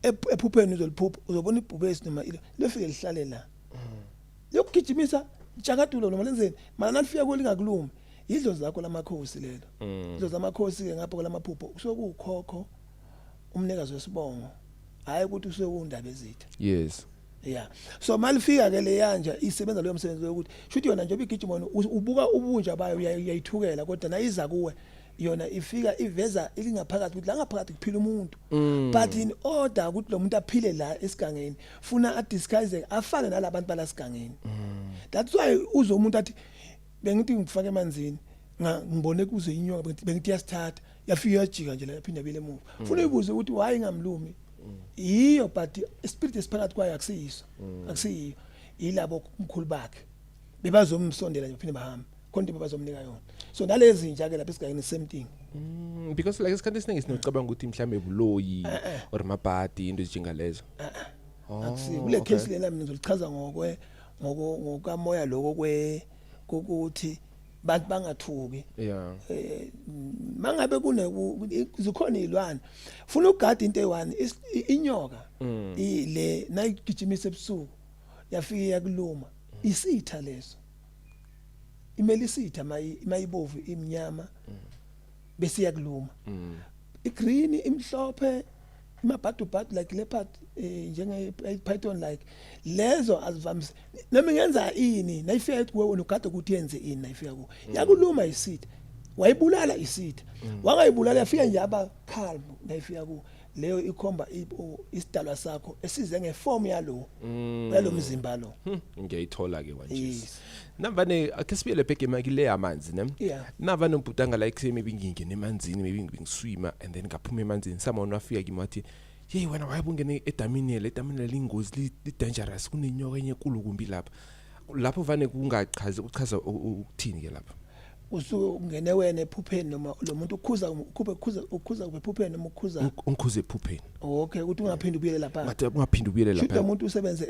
ephupheni uzoliphupha, uzobona ibhubesi noma ilo liyofike lihlale la, liyokugijimisa tshakadulo noma lenzeni, mara nalifika kuwe lingakulumi. Idlozi lakho lamakhosi lelo. Idlozi lamakhosi ke ngapho kwalamaphupho kusuke kuwukhokho, umnikazi wesibongo, hayi ukuthi usuke kuwundaba ezitha. Yeah, so malifika ke leyanja isebenza leyo msebenzi yokuthi shuthi yona njengoba igijima, wena ubuka ubunja bayo, uyayithukela, kodwa nayiza kuwe yona ifika iveza ilingaphakathi, ukuthi la ngaphakathi kuphila umuntu, but in order ukuthi lo muntu aphile la esigangeni, funa a disguise afane nalabantu bala sigangeni. That's why uze umuntu athi bengithi ngifake emanzini, ngibone kuze inyoka, bengithi yasithatha, yafika yajika nje la, yaphinda bile emuva. Funa uyibuze ukuthi why ingamlumi yiyo, but ispirit esiphakathi kwayo akusiyiso, akusiyiyo, yilabo umkhulu bakhe bebazomsondela nje baphinde bahambe, khona into bebazomnika yona. So nalezi nja ke lapha esigangeni, same thing. Because like isikhathi esiningi sinocabanga ukuthi mhlambe buloyi or mabhadi, into ezinjengalezo. Oh, akusiyo kule case lena. Mina ngizolichaza ngokwe ngoko ngokamoya lokho kwe kokuthi bantu bangathuki. Mangabe kune zikhona izilwane, funa ugada into eyi-one, inyoka ile nayigijimisa ebusuku yafika iyakuluma, isitha leso, imele isitha mayibovu, imnyama. Bese iyakuluma. Igreen, imhlophe, imabhadu like leopard, njenge python like lezo azivamise noma ingenza ini. Nayifika kuwe unogada ukuthi yenze ini. Nayifika kuwe yakuluma isitha, wayibulala isitha, wangayibulala, yafika nje aba calm. Nayifika ku leyo ikhomba isidalwa sakho esize ngeform yalo mzimba lo. Ngiyayithola ke manje. Yes. Navane ake sibuyele back emakile amanzi ne. Yeah. Navane ngibhudanga like maybe ngingene emanzini, maybe ngiswima and then ngaphuma emanzini, someone wafika kimi wathi, "Hey wena, wayebungene edamini, le edamini lingozi, li dangerous, kunenyoka enye enkulu kumbi lapha." Lapho vane kungachazi uchaza ukuthini ke lapho? Usuke ungene wena ephupheni noma lo muntu ukhuza, ukhuphe, ukhuza, ukhuza ephupheni noma ukhuza? Ungikhuze ephupheni. Okay, ukuthi ungaphindi ubuyele lapha. Ngathi ungaphindi ubuyele Shuthi lapha. umuntu usebenze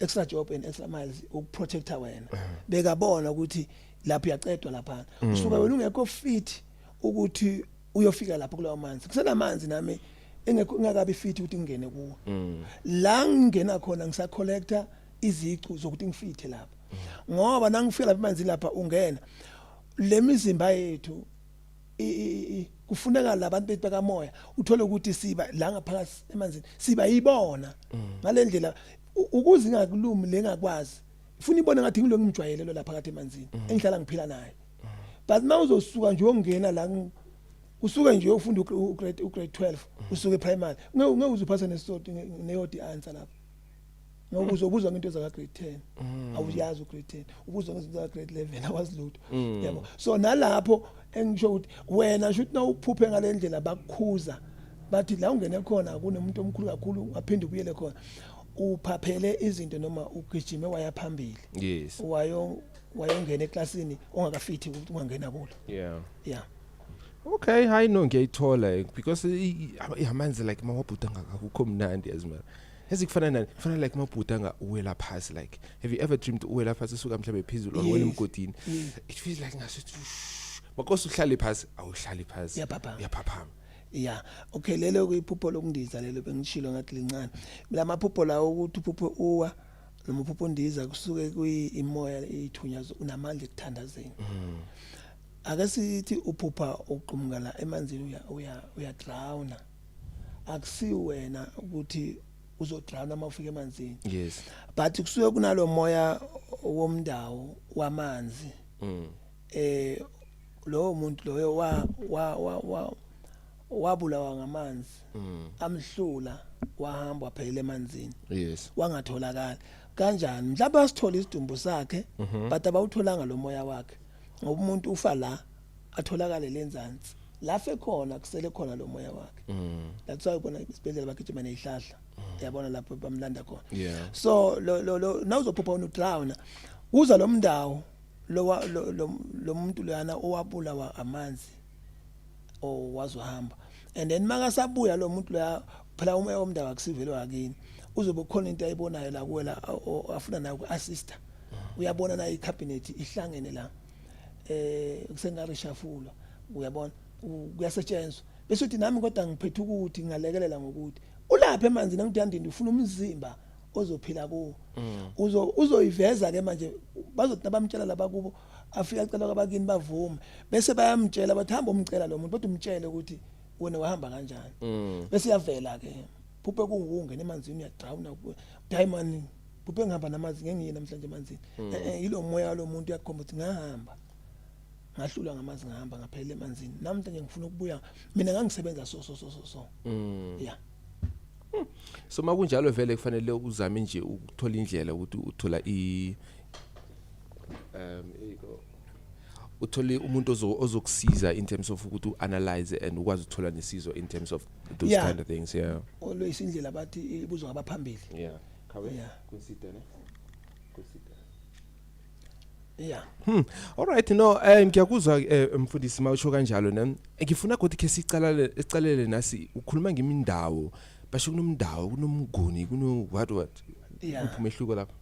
extra job and extra miles ukuprotecta wena, bekabona ukuthi lapho uyacedwa lapha, usuka wena ungekho fit ukuthi uyofika lapho kulawo manzi. Kusenamanzi nami engekho ngakabi fit ukuthi ngingene kuwo. La ngingena khona ngisacollecta izicu zokuthi ngifithe lapha, ngoba nangifika lapha emanzini lapha ungena le mizimba yethu kufuneka labantu bethu bakamoya uthole ukuthi siba la ngaphakathi emanzini siba yibona ngalendlela ukuze ingakulumi lengakwazi, ifuna ibone ngathi ngilo ngimjwayele lo lapha phakathi emanzini engihlala ngiphila naye. But mawuzosuka nje uyongena la, usuke nje uyofunda ugrade 12, usuke primary, ngeke uze uphase nesisodwa neyodi answer lapho, ngoba uzobuzwa ngento zaka grade 10, awuyazi ugrade 10, ubuzwa ngezinto zaka grade 11, awazi lutho, yabo. So nalapho engisho ukuthi wena shuthi na uphuphe ngalendlela bakukhuza bathi la ungene khona kunomuntu omkhulu kakhulu, ungaphinde ubuyele khona, uphaphele izinto noma ugijime waya phambili, wayongena eklasini ongakafithi ukuthi ungangena kulo. Yeah. Okay, hayi no, ngiyayithola because amanzi like mawabhudanga akukho mnandi yazi mara. Yazi kufana nani? Kufana like mawubhudanga uwela phasi. Like, have you ever dreamed uwela phasi, usuka mhlawumbe phezulu or uwela Yes. emgodini? Yes. It feels like ngasuthi makose uhlale phasi, awuhlali phasi. Uyaphaphama. Uyaphaphama. Yeah, okay, lelo kuyiphupho lokundiza lelo bengishilo ngathi lincane. Lamaphupho lawo ukuthi uphupho uwa noma uphupho undiza kusuke kuyimoya ithunya unamandla ekuthandazeni. Ake sithi uphupha uqhumuka la emanzini, uya drowna, akusiwe wena ukuthi uzodrowna uma ufika emanzini, but kusuke kunalo moya womndawo wamanzi. Lowo muntu loyo wa wa wa wa wabulawa ngamanzi, amhlula, wahamba waphelela emanzini, wangatholakala kanjani. Mhlawumbe asithola isidumbu sakhe, but abawutholanga lo moya wakhe, ngoba umuntu ufa la atholakale lenzansi lafe khona kusele khona lo moya wakhe. That's why ubona isibhedlela bagijima nezihlahla, yabona lapho bamlanda khona. So lo nawuzophupha unudrowna, uza lo mndawo lo muntu loyana owabulawa amanzi owazohamba, and then makasabuya lo muntu loya phela umoya womndawo akusivele wakini, uzobe khona into ayibonayo la kuwe la afuna nayo ku-assista. Uyabona na icabinet ihlangene la, kusengarishafulwa, uyabona kuyasetshenzwa, bese uthi nami kodwa ngiphethe ukuthi ngingalekelela ngokuthi ulapha emanzini angidandini, ufuna umzimba ozophila kuwo, uzoyiveza ke manje. Bazothi nabamtshela labakubo, afika acela kwabakini bavume, bese bayamtshela bathi hamba umcela lo muntu, kodwa umtshele ukuthi wena wahamba kanjani. Bese iyavela ke phuphe kuwungena emanzini uyadrowna, diamond phuphe ngihamba namanzi, ngeke ngiye namhlanje emanzini. Yilo moya lo muntu uyakhomba ukuthi ngahamba ngahlulwa ngamanzi, ngahamba ngaphelela emanzini, namhlanje ngifuna ukubuya, mina ngangisebenza so so so so so. Yeah. So makunjalo vele kufanele uzame nje ukuthola indlela ukuthi uthola i um uthole umuntu ozokusiza in terms of ukuthi uanalyze and ukwazi ukuthola nesizo in terms of those kind of things, yeah. Always indlela bathi ibuzwa ngabaphambili. Yeah, khawe. Yeah. Consider ne, consider. Yeah. All right, no, ngiyakuzwa mfundisi mawusho kanjalo ne. Ngifuna ukuthi ke sicalale sicalele nasi ukhuluma ngemindawo. Basho kunomndawo, kunomnguni, kuno what what. Yeah. Uphi umehluko lapha?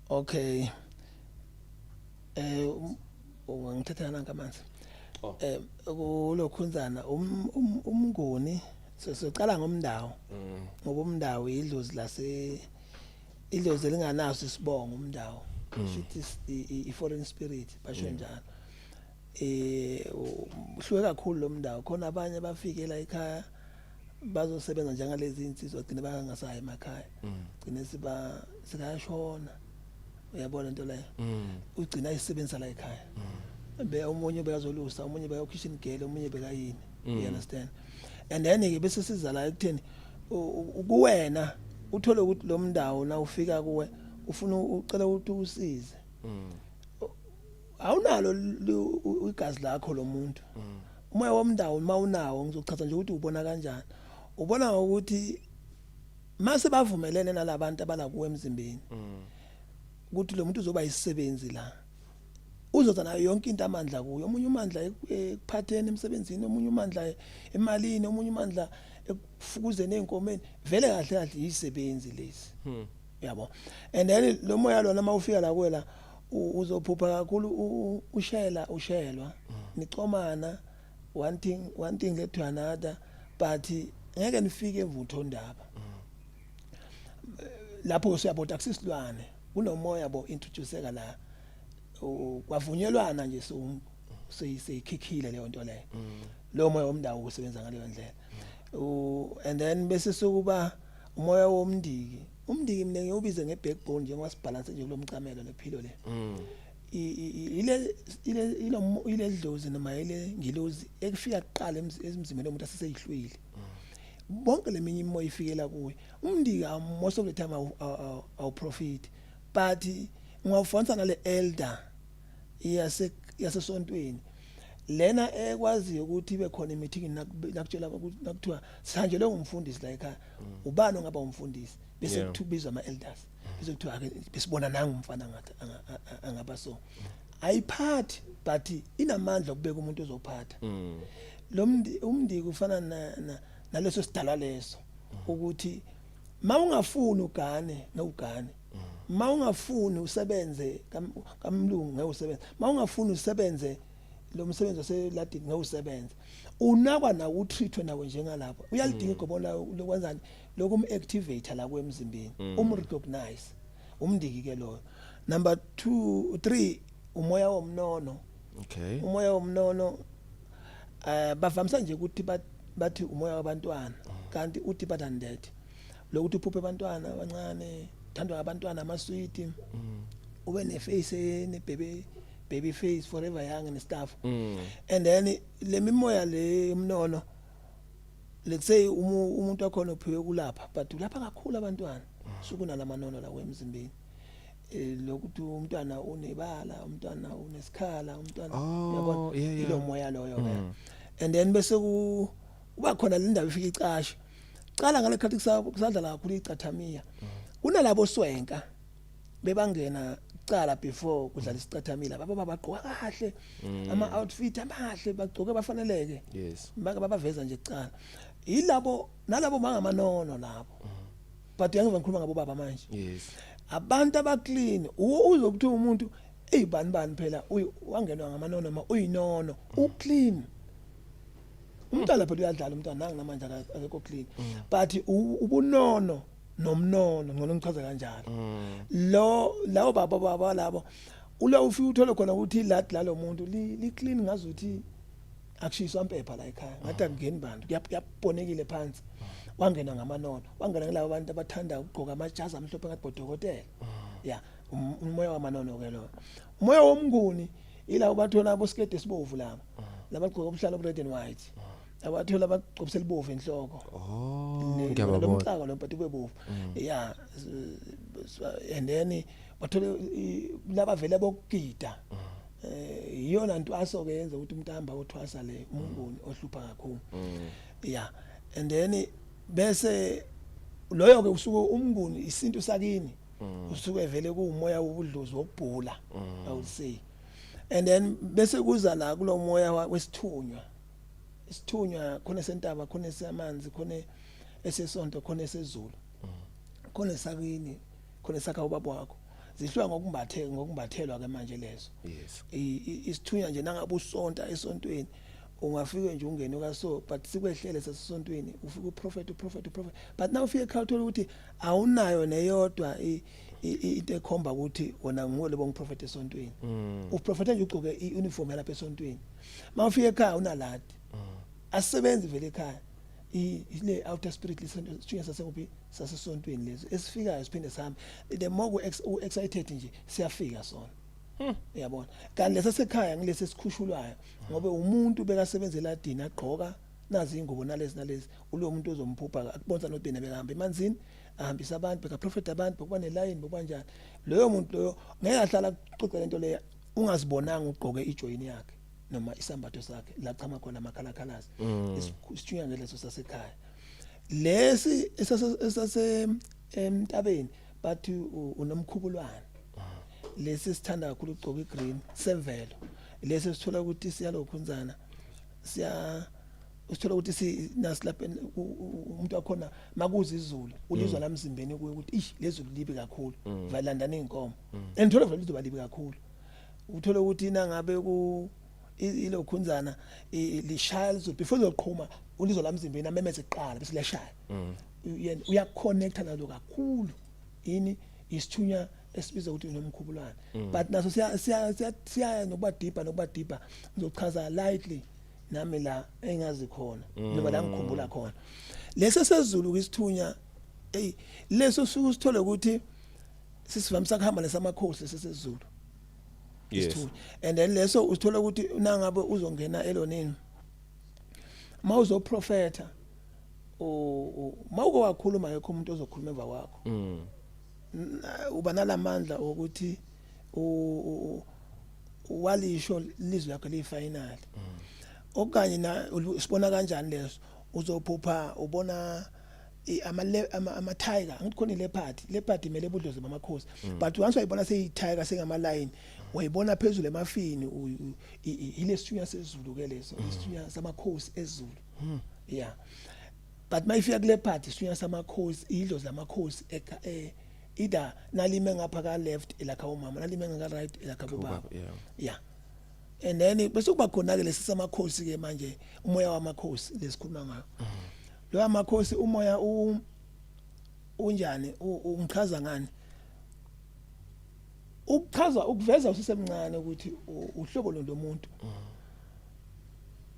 Okay, ungangithathela nanka amanzi. Oh. Kulokhunzana umnguni socala ngomndawo, ngoba umndawo idlozi lase idlozi elinganaso isibongo umndawo, shithi i foreign spirit basho njalo. Uhluke kakhulu lo mndawo. Khona abanye bafike la ekhaya bazosebenza njengalezi insizwa, gcine bangasayi emakhaya, gcine siba sikayashona, uyabona into leyo. Ugcina ayisebenzisa la ekhaya, be omunye bekazolusa, omunye bekayokhishini gele, omunye bekayini, you understand? And then ke bese siza la ekutheni kuwena uthole ukuthi lo mndawo na ufika kuwe ufuna ucela ukuthi usize, awunalo igazi lakho lo muntu. Umoya womndawo uma unawo, ngizochaza nje ukuthi ubona kanjani. Ubona ngokuthi mase bavumelene nalabantu abala kuwe emzimbeni ukuthi lo muntu uzoba isisebenzi la, uzoza nayo yonke into, amandla kuyo, omunye umandla ekuphatheni emsebenzini, omunye umandla emalini, omunye umandla ekufukuzeni einkomeni. Vele kahle kahle yisebenzi lezi, yabo. And then lo moya lona mawufika la kuwe la, uzophupha kakhulu ushela, ushelwa, nicomana, one thing led to another, but ngeke nifike evutho ndaba lapho. Siyabona akusisilwane, kunomoya bo introduceka la, kwavunyelwana nje, so seyikhikhile leyo nto leyo. Lo moya womndawo usebenza ngaleyo ndlela. And then bese sokuba umoya womndiki. Umndiki mina ngiwubize ngebackbone, njengoba sibalance nje kulomcamelo nephilo le. Ile ile ile dlozi noma ile ngilozi ekufika kuqala emzimbeni womuntu aseseyihlwile, bonke leminye imoya ifikela kuye. Umndiki most of the time awu profit, but ungawufanisa nale elder yase yasesontweni lena ekwaziyo ukuthi ibe khona imeeting, nakutshela ukuthi nakuthiwa sihanjelwe ngumfundisi la ekhaya, ubani ongaba umfundisi, bese kuthiwa kubizwa ama elders, bese kuthiwa ake besibona nanga umfana ngathi angaba so ayiphathi, but inamandla okubeka umuntu ozophatha. Lo umndiki ufana naleso sidalwa leso ukuthi mawungafuni ugane ngewugane, mawungafuni usebenze kamlungu ngewusebenze, mawungafuni usebenze lo msebenzi waseladini ngewusebenze, unakwa nawo, utreatwe nawe njengalapho. Uyalidinga igobolo lokwenzani, lokum-activate la kwemzimbeni, um-recognize umndiki ke loyo. Number 2 3, umoya womnono. Umoya womnono bavamisa nje ukuthi bathi umoya wabantwana, kanti uthi but than that, lokuthi uphuphe abantwana abancane, thandwa abantwana, amaswiti, ube neface ene baby baby face, forever young and stuff. And then le mimoya le umnono, let's say umuntu wakhona uphiwe kulapha, but ulapha kakhulu abantwana, sukunala manono la emzimbeni, lokuthi umntwana unebala, umntwana unesikhala, umntwana, Oh, yeah. ilo moya loyo ke. And then bese ku kuba khona le ndaba ifika icashe cala ngalekhathi kusadlala kakhulu icathamiya, kunalabo swenka bebangena cala before kudlala isicathamila, baba bagqoka kahle, ama outfit amahle, bagqoke bafaneleke, bake babaveza nje kucala, yilabo nalabo bangamanono labo. But yangiva ngikhuluma ngabo baba manje, abantu abaclean, uzokuthi umuntu ey bani bani phela wangenwa ngamanono, ma uyinono, uclean umntwana phela uyadlala umntwana nangu namanje akekho clean, but ubunono nomnono ngcono ngichaza kanjalo. Lo lawo baba baba labo ula ufika uthole khona ukuthi iladi lalo muntu li clean, ngazuthi akushiswa impepha la ekhaya, ngathi akungeni bantu, kuyabonekile phansi, wangena ngamanono, wangena ngilabo bantu abathanda ukugqoka amajazi amhlophe ngathi bodokotela ya. Umoya wamanono ke lo. Umoya womnguni yilabo bathola abosikede esibovu laba labagqoka ubuhlalo red and white, abathola abagcobisela ibovu enhloko. Oh, Lo ngiyababona. mcako lo but ube bovu ya. And then bathole laba vele bokugida, iyona ntwaso ke yenza ukuthi umuntu ahamba othwasa le, umnguni ohlupha kakhulu ya. And then bese loyo ke usuke umnguni, isintu sakini usuke vele kuumoya wobudlozi wokubhula, I would say. And then bese kuza la kulomoya wesithunywa. Isithunywa khona sentaba, khona esamanzi, khona esesonto, khona esezulu, khona esakini, khona esakha ubaba wakho. Zihluka ngokumbathelwa ke manje lezo. Isithunywa nje nangabe usonta esontweni. Ungafike nje ungene kaso, but sikwehlele sasesontweni, ufike uprofet, uprofet, uprofet, but now ufike ekhaya uthola ukuthi awunayo neyodwa into ekhomba ukuthi wona nguwe lobo ngiprofet esontweni. Uprofeta nje ugcoke iuniform yalapha esontweni, mawufika ekhaya unaladi asebenzi vele ekhaya. Ile outer spirit lesonto, sithunywa sasekuphi, sasesontweni lezo esifikayo siphinde sihambe. The more ku excited nje, siyafika sona, uyabona. Kanti lesasekhaya ngilesi esikhushulwayo, ngoba umuntu bekasebenza eladini, agqoka nazi ingubo nalezi nalezi, ulo muntu ozomphupha akubonisa nobhena bekahamba emanzini, ahambisa abantu, bekaprofet abantu, bekuba neline, bekuba loyo muntu loyo ngeke ahlala kuxoxe lento leyo ungazibonanga ugqoke ijoin yakhe noma isambatho sakhe la chama khona amakhalakhalasi. Isithunywa ngeleso sasekhaya lesi esase emntabeni, bathi unomkhubulwane. Lesi sithanda kakhulu ukugcoka igreen semvelo. Lesi sithola ukuthi siyalokhunzana, siya usithola ukuthi si nasilapha umuntu wakhona makuza izulu ulizwa lamzimbeni kuye ukuthi ish, lezulu libi kakhulu, valandana inkomo, and thola vele lizoba libi kakhulu. Uthola ukuthi nangabe ku ilokhunzana lishaya lizulu before lizoqhuma, ulizwa lamzimbeni amemeze kuqala bese liyashaya. Yena uyaconnecta nalo kakhulu. Ini isithunya esibizwa ukuthi unomkhubulwane, but naso siya siya siya nokuba deeper, nokuba deeper. Ngizochaza lightly nami la engazi khona noma la ngikhumbula khona. Leso sezulu kwisithunya, hey, leso suku usithole ukuthi sisivamisa kuhamba lesamakhosi lesezulu isithunya, and then leso uthola ukuthi nangabe uzongena elonini, mawuzoprofeta, mawuke wakhuluma akekho umuntu ozokhuluma emva kwakho. Uba nalamandla ukuthi walisho lizwi lakho liyifinal. Okanye na sibona kanjani leso? Uzophupha ubona ama tiger, angithi khona ileopard. Leopard imele ubudlozi bamakhosi, but once wayibona seyi tiger, sengama line, wayibona phezulu emafini, ilesithunywa sezulu ke leso, isithunywa samakhosi ezulu, yeah. But mayifika kule part, isithunywa samakhosi, idlozi lamakhosi either nalime ngapha ka left elakha umama, nalime ngaka right elakha bobaba. Yeah, and then bese kuba khona ke lesi samakhosi ke manje, umoya wamakhosi lesikhuluma ngayo. Lo amakhosi, umoya unjani? Ungichaza ngani? Ukuchaza ukuveza usisemncane ukuthi uhlobo lomuntu.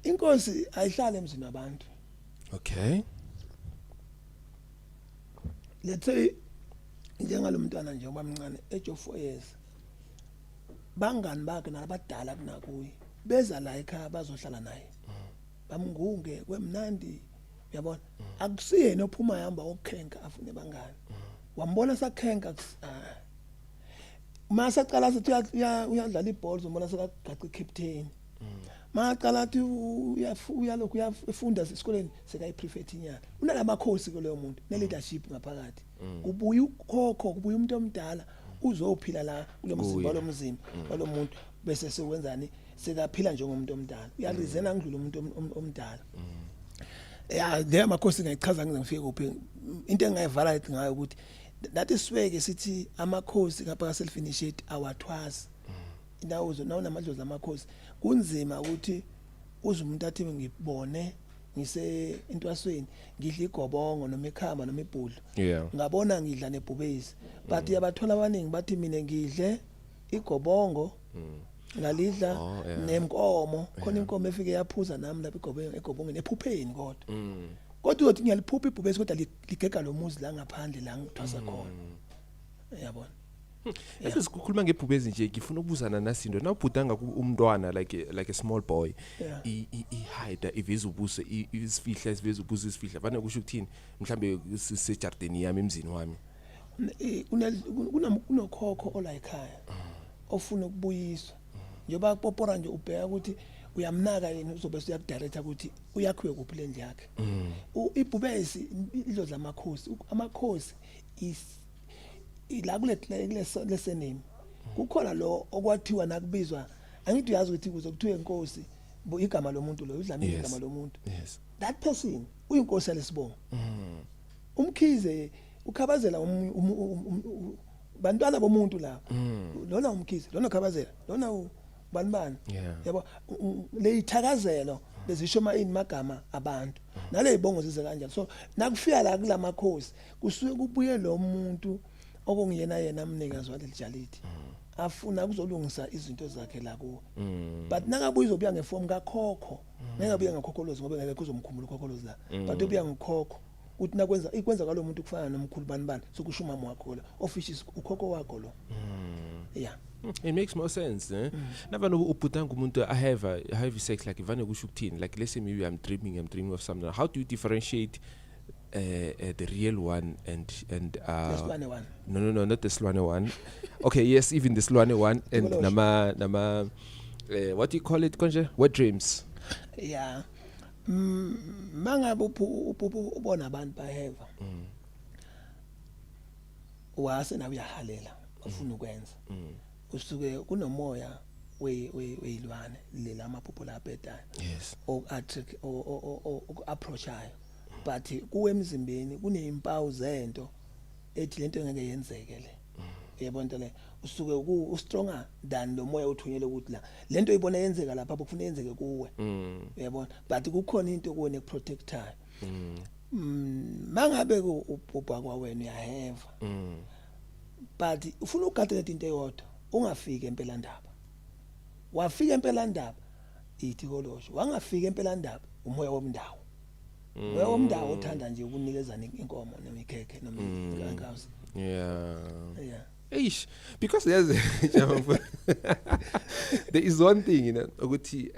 Inkosi ayihlale emzini wabantu. Let's say njengalomntwana nje obamncane, age of 4 years, bangani bakhe nabadala kunakuye beza la ekhaya bazohlala naye, bamngunge kwemnandi, uyabona. Akusiyena ophuma hamba okukhenka afune bangani. Wambona sakhenka, mase cala sithi uyadlala ibhola, uzombona sekagaca icaptain. Maqala athi uyalokhu uyafunda esikoleni, sekayi prefect inyanga. Unalamakhosi ke leyo muntu, ne leadership ngaphakathi. Kubuya ukhokho, kubuya umuntu omdala uzophila la kulomzimba lomzimba walomuntu, bese sekwenzani? Sekaphila njengomuntu omdala, uyarizena ngidlula umuntu omdala. Ya, le amakhosi ngayichaza ngize ngifike kuphi. Into engayivala ethi ngayo ukuthi nathi siweke sithi amakhosi ngapha ka self initiate awathwasi. Indawo nawo namadlozi amakhosi, kunzima ukuthi uze umuntu athi ngibone ngise entwasweni ngidla igobongo noma ikhamba noma ibhudlo, ngabona ngidla nebhubesi, but yabathola abaningi bathi mina ngidle igobongo, ngalidla nenkomo khona, inkomo efike yaphuza nami lapha igobongo egobongweni ephupheni, kodwa kodwa uyothi ngiyaliphupha ibhubesi, kodwa ligega lo muzi la ngaphandle la ngithwasa khona, uyabona. Ese sikhuluma ngebhubezi nje, ngifuna ukubuzana nasinto. Nawubhudanga umntwana, like a small boy, ihide iveza ubuso, isifihla isiveza ubuso, isifihla vane kusho ukuthini? Mhlambe sejardini yami, emzini wami. Kunokhokho ola ekhaya ofuna ukubuyiswa. Njengoba kupopora nje, ubheka ukuthi uyamnaka yini, uzobe uyakudirecta ukuthi uyakhiwe kuphi le ndlu yakhe. Ibhubesi idlozi lamakhosi. Amakhosi is la kule lesename kukhona lo okwathiwa nakubizwa, angithi uyazi ukuthi kuze kuthiwe inkosi igama lomuntu lo uDlamini, igama lomuntu, that person uyinkosi yalesibongo. Umkhize ukhabazela bantwana bomuntu la, lona umkhize, lona ukhabazela, lona bani bani, yabo, leyithakazelo. Bezisho ma ini magama abantu nale zibongo zize kanjalo. So nakufika la kulamakhosi, kusuke kubuye lo muntu okungiyena yena mnikazi waleli jalidi, afuna kuzolungisa izinto zakhe la kuwe. But nakabuya, izobuya ngefomu kakhokho, ngeke abuye ngakhokholozi ngoba ngeke kuzomkhumbula ukhokholozi la, but ubuya ngokhokho uthi nakwenza ikwenza kwalo muntu kufana nomkhulu bani bani, sokusho umama wakho lo, office ukhokho wakho lo, yeah. It makes more sense, eh? Navane ubhutanga umuntu I have sex, like vane kusho ukuthini? Like, let's say maybe I'm dreaming of something. How do you differentiate the real one and Lesilwane one? No, not the Slwane one. Okay, yes, even the Slwane one and Tikoloshe. nama, what do you call it konje? Wet dreams. Yeah, mangabe ubona abantu baheva, wase nawe uyahalela, ufuna ukwenza, usuke kunomoya weyilwane lela amaphupho lapha oku-attract, oku-approachayo, but kuwe emzimbeni kuneyimpawu zento ethi lento ngeke yenzeke le, yebo, into le usuke ku stronger than lo moya othunyelwe ukuthi la lento oyibona yenzeka lapha kufuna yenzeke kuwe, uyabona? But kukhona into kuwe nekuprotectayo. Mangabe ku ubhubha kwawena, uyaheva, but ufuna ugade into eyodwa, ungafiki empela ndaba. Wafika empela ndaba, ithikolosho. Wangafika empela ndaba, umoya womndawo, umoya womndawo othanda nje ukunikezana inkomo noma ikhekhe noma inkazi. Yeah. Eish, because there is one thing, ukuthi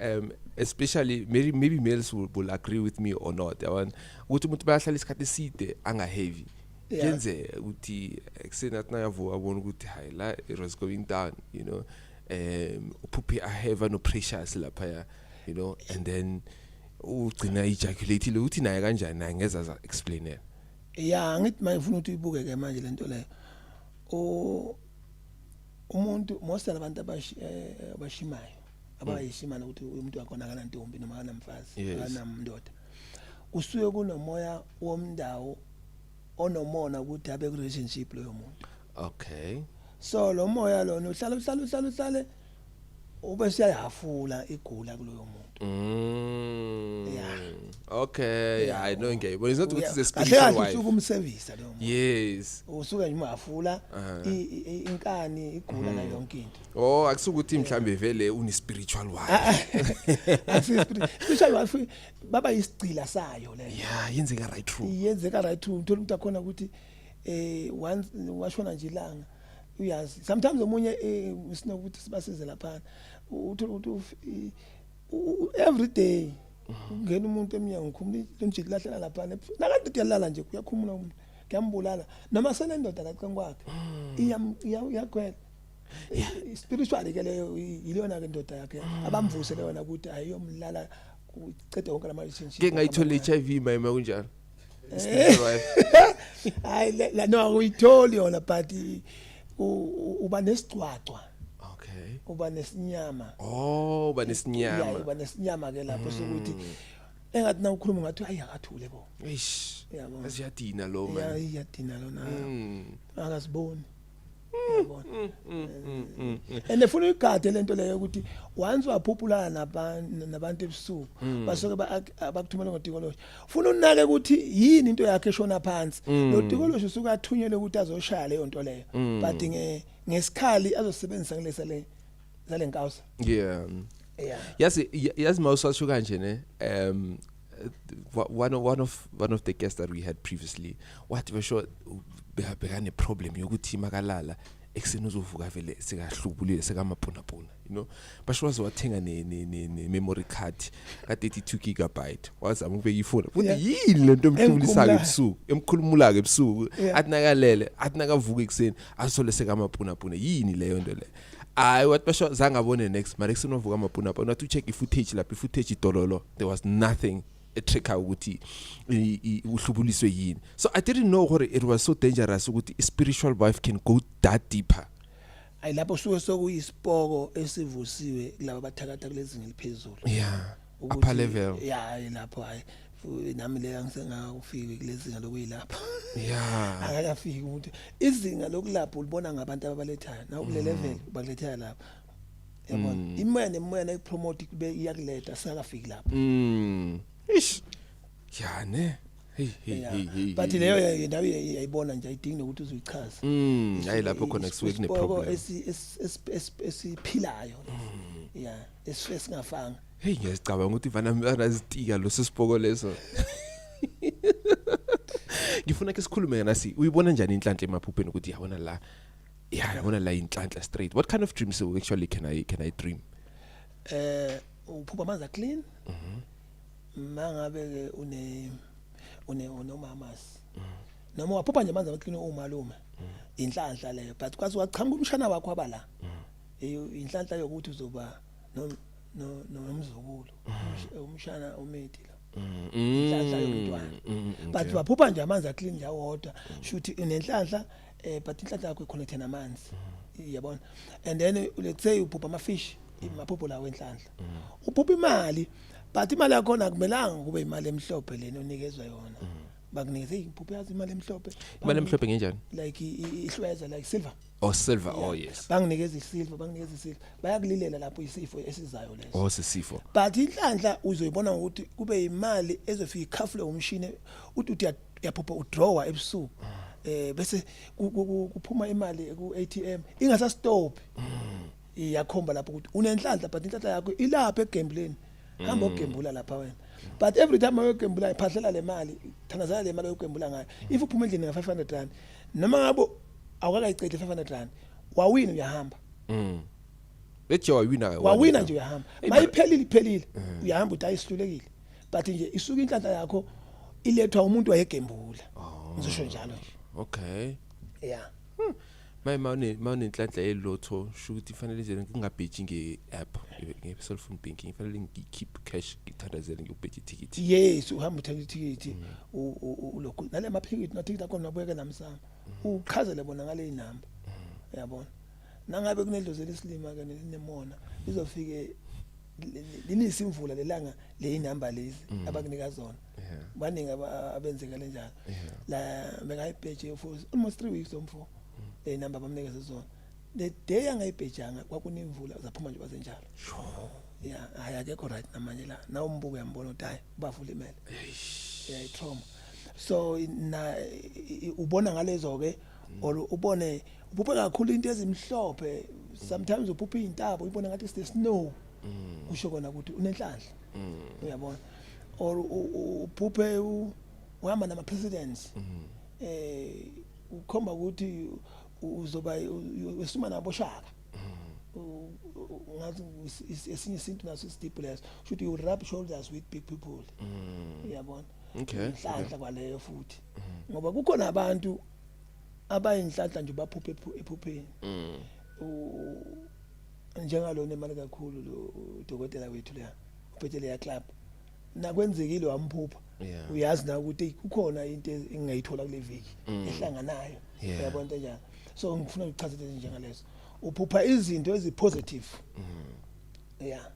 especially maybe males will agree with me or not. Yabona ukuthi umuntu bayahlala isikhathi eside anga heavy. Kuyenzeka ukuthi ekuseni athi nayavuka abona ukuthi hayi la, it was going down. Uphuphe I have no pressures lapha, and then ugcina ejaculate ukuthi naye kanjani, naye ngeza za explain. Ya, ngithi mayifuna ukuthi uyibuke ke manje lento leyo, o umuntu, most abantu abashimayo, abayishimana, ukuthi umuntu wakhona akanantombi noma akanamfazi, akanamndoda, kusuke kunomoya womndawo onomona ukuthi abe ku relationship loyo muntu. So lo moya lona uhlala uhlala uhlala uhlale, ube siyahafula igula kuloyo muntu. Yeah. Okay, Yeah. I know ngiyayibona. It's not ukuthi it's a Kahle spiritual kahle wife. usuke umsevisa loyo muntu. Usuke nje umhafula inkani, igula nayo yonke into. Oh, akusukuthi mhlambe vele une spiritual wife. Akusi spiritual wife, baba isigcila sayo leyo. Yeah, yenzeka right through. Iyenzeka right through. Uthola umuntu akhona ukuthi once washona nje ilanga, uyazi, sometimes omunye sinokuthi sibasize lapha, uthola ukuthi every day kungena umuntu emnyango, ngikhumula lonjiki lahlela lapha, nakade uyalala nje, kuyakhumula umuntu, kuyambulala noma senendoda laceng kwakhe, iyakhwela spiritually ke leyo, ilona ke indoda yakhe abamvuse leyona ukuthi ayiyomlala, kucede wonke lama relationship. Ke ngayithola HIV mayima kunjalo. Spiritual wife. Hayi, no, awuyitholi yona, but uba nesicwacwa. Uba nesinyama. Oh, ba Yeah, nesinyama. uba nesinyama ke lapho sokuthi engathi na ukhuluma ngathi hayi, akathule bo. Eish. Yabo. Asiyadina lo Ya, man. iyadina lona. Akasiboni, yabona, and efuna uyigade lento leyo ukuthi once waphuphulana nabantu ebusuku, basuke bakuthumela ngotikoloshi, ufuna unake ukuthi yini into yakhe eshona phansi. Lo tikoloshi usuke athunyelwe ukuthi azoshaya leyo nto leyo, but ngesikhali azosebenzisa kulesa le zale nkawusa. Yeah. Yazi mawusasho kanje ne, one of the guests that we had previously wathi besho bekane problem yokuthi makalala ekuseni uzovuka vele sekahlubulile, sekamapunapuna, basho waze wathenga ne memory card ka 32 gigabyte, wazama ukubeka ifoni futhi. Yini lento emhlubulisayo Emkhumulayo. ebusuku, emkhulumulayo ebusuku? Athi nakalele, athi nakavuka ekuseni asole sekamapunapuna. Yini leyo nto le? Hayi, wathi basho zange abone next, mara ekuseni wavuka amapunapuna. Wathi ucheck i-footage lapha, i-footage idololo, there was nothing etracker ukuthi uhlubuliswe yini. So I didn't know gore it was so dangerous ukuthi i-spiritual wife can go that deeper. Ayi, lapho suke sokuyisipoko esivusiwe kulaba abathakatha kulezinga eliphezulu. Yeah, Ukuthi- upper level. Ya, hayi, lapho hayi, nami le angisengakufiki kulezinga lokuyilapha. Akakafiki umuntu izinga lokulapha, ulibona ngabantu ababalethayo na kule level bakulethela lapha. Yabona, imoya nemoya nayipromote kube iyakuletha, singakafiki lapho. Ish, ya ne, hey hey. Hey hey. But Hey, leyo hey. ndawo yayibona nje, ayidingi nokuthi uzoyichaza. Hayi, lapho khona kusuke kune Isipoko problem. Esiphilayo, yeah, esingafanga. Hey, ngiyacabanga ukuthi vana banazitika lo sisipoko leso. Ngifuna ke sikhulume nasi, uyibona njani inhlanhla emaphupheni, ukuthi yabona la, ya, yabona la inhlanhla straight? What kind of dreams actually can I dream? Uphupha amanzi clean. Mangabe ke une une unomamas noma waphupha nje amanzi clean, umalume, inhlanhla leyo. But kwazi waqhamuka umshana wakho abala, inhlanhla yokuthi uzoba no no nomzukulu, umshana umethi lo, inhlanhla yomntwana. But waphupha nje amanzi aclean nje awodwa, shuthi unenhlanhla, but inhlanhla yakho iconnect namanzi, yabona. And then let's say uphupha ama fish, imaphupho lawo enhlanhla. Uphupha imali, but imali yakho akumelanga kube imali emhlophe lena onikezwa yona, bakunikeze iphupho, yazi, imali emhlophe. Imali emhlophe ngenjani? Like ihlweza, like silver. Oh, silver, oh yes. Banginikeza isilver, banginikeza isilver, bayakulilela lapho, isifo esizayo leso. Oh, sisifo. But inhlanhla uzoyibona ngokuthi kube imali ezofika ikhafule umshini, uthi uyaphupha udrawer ebusuku, bese kuphuma imali ku ATM ingasastop, iyakhomba lapho ukuthi unenhlanhla. But inhlanhla yakho ilapha egambling, hamba ogembula lapha wena. But every time uyogembula, iphahlela le mali, thandazela le mali oyogembula ngayo. If uphuma endlini nga 500 rand, noma ngabe awukakayicedi 500 rand, wawina, uyahamba. Bethi wawina. Wawina nje, uyahamba. Mayiphelile, iphelile, uyahamba, uthi ayisihlulekile. But nje isuka inhlanhla yakho ilethwa umuntu wayegembula, ngizosho njalo nje. Yeah. Maye, mawunenhlanhla yelotho, sho ukuthi fanele nje ngingabheji nge-app, nge-cellphone banking, fanele ngi-keep cash, ngithandazele, ngiyobheja ithikithi. Yes, uhamba uthenga ithikithi, ulokhu nale maphikithi nathikithi akhona, nabuyeke namsamo, uchazele bona ngale inamba, uyabona. Nangabe kunedlozi elisilima ke nemona, lizofike linisa imvula lelanga le inamba lezi abakunika zona. Baningi abenzeka lenjalo. La bekayibheje for almost 3 weeks omfo, le number bamnikeze zona. The day angayibhejanga, kwakunemvula, zaphuma nje bazenjalo. Yeah, hayi, akekho right namanje la. Na umbuko uyambona ukuthi hayi, ubafula imele, yeah, i-trauma. So na ubona ngalezo ke, or ubone uphuphe kakhulu into ezimhlophe. Sometimes uphuphe izintaba, uyibona ngathi it's the snow, kusho kona ukuthi unenhlanhla, uyabona. Or uphuphe uhamba nama presidents, ukhomba ukuthi uzoba wesuma nabo shaka. Ngathi esinye isintu naso isidiphu leso, should you rub shoulders with big people, uyabona. Inhlanhla kwaleyo futhi, ngoba kukhona abantu abayinhlanhla nje baphuphe ephupheni. Njengalona imali kakhulu lo udokotela wethu la uphethe leya club, nakwenzekile wamphupha, uyazi na ukuthi kukhona into engingayithola kule viki ehlanganayo. Uyabona into enjalo. So ngifuna ukuchaza into njengalezo, uphupha izinto ezipositive, yeah.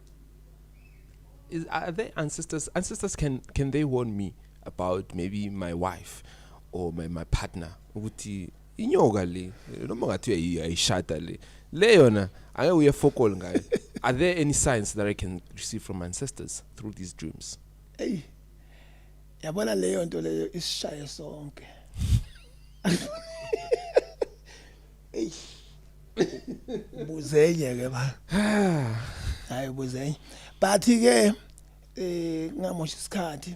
Are there ancestors? Ancestors, can they warn me about maybe my wife or my partner, ukuthi inyoka le, noma ngathi uyayishada le yona, ake uye fokol ngayo? Are there any signs that I can receive from ancestors through these dreams? Ey, yabona leyo nto leyo isishaye sonke. Ey, buzenye ke ba, hayi, buzenye. But ke ngamosha isikhathi,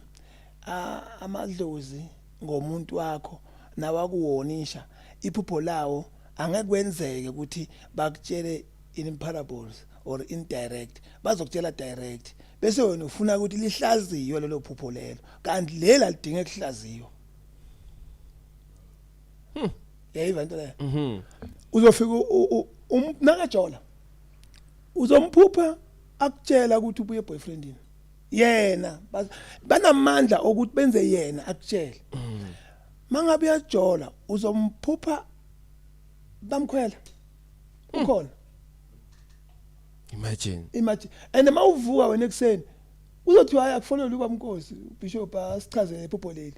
amadlozi ngomuntu wakho nawakuwonisha iphupho lawo, angeke kwenzeke ukuthi bakutshele in parables or indirect, bazokutshela direct, bese wena ufuna ukuthi lihlaziywe lelo phupho lelo, kanti lela lidinga ukuhlaziywa. Yayiva into leyo? Uzofika nakajola, uzomphupha akutshela ukuthi ubuye boyfriendini. Yena banamandla okuthi benze yena akutshele. Mangabe uyajola, uzomphupha bamkhwela ukhona. Imagine. Imagine. And mawuvuka wena ekseni, uzothi hayi, akufonele ubamnkosi ubishop asichazele iphupho leli.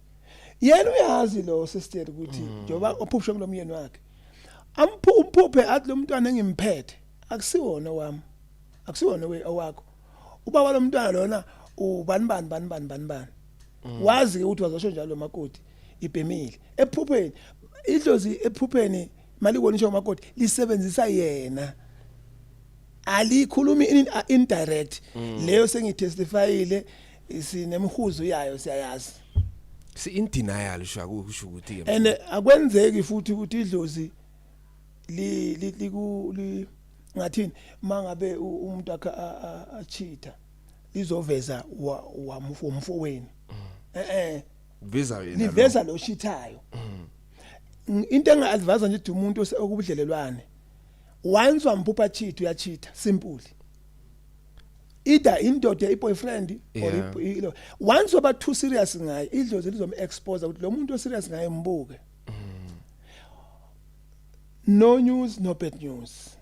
Yena uyazi lo sister ukuthi njengoba ophuphe kulomyeni wakhe, amphuphe athi lo mntwana engimphethe akusiwona wami. Akusiwona owakho. Ubaba lomntwana lona ubani bani bani bani bani bani. Wazi ke ukuthi wazosho njalo makoti ibhemile. Ephupheni idlozi, ephupheni malibona umakoti lisebenzisa yena, alikhulumi indirect. Leyo sengitestifyile, sinemhuzu yayo, siyayazi. Si in denial, sho akusho ukuthi ke And akwenzeki futhi ukuthi idlozi li li liku li ngathini mangabe umuntu akhe achitha, lizoveza wamfowenu, eh. Veza yena lo. Liveza lo shithayo. Into enga-advise nje ukuthi umuntu okubudlelelwane, once wamphupha cheat, uyachitha, simple. Either indoda, i-boyfriend or once waba too serious ngaye, idlozi lizom-expose ukuthi lo muntu oserious ngaye mbuke. No news, no bad news.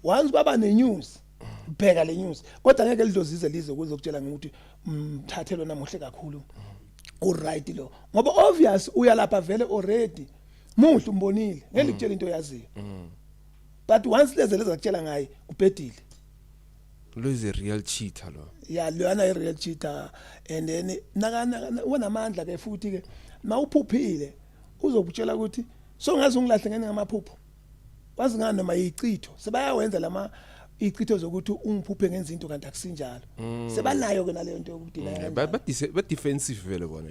Once kwaba ne-news, bheka le news, kodwa ngeke lidlozi lize lize kuzokutshela ngokuthi mthathe lona, muhle kakhulu, uright lo, ngoba obvious uya lapha vele already muhle, umbonile, ngeke likutshela into oyaziyo. But once leze leza kutshela ngaye, ubhedile. Lo is a real cheater lo. Ya, lona i real cheater. And then nakana unamandla ke futhi ke, mawuphuphile uzokutshela ukuthi songaze ungilahle ngene ngamaphupho, wazi ngani, noma yichitho sebayawenza lama ichitho zokuthi ungiphuphe ngenza into kanti akusinjalo. Sebanayo ke naleyo nto yokudila kanjalo. Ba defensive vele bona.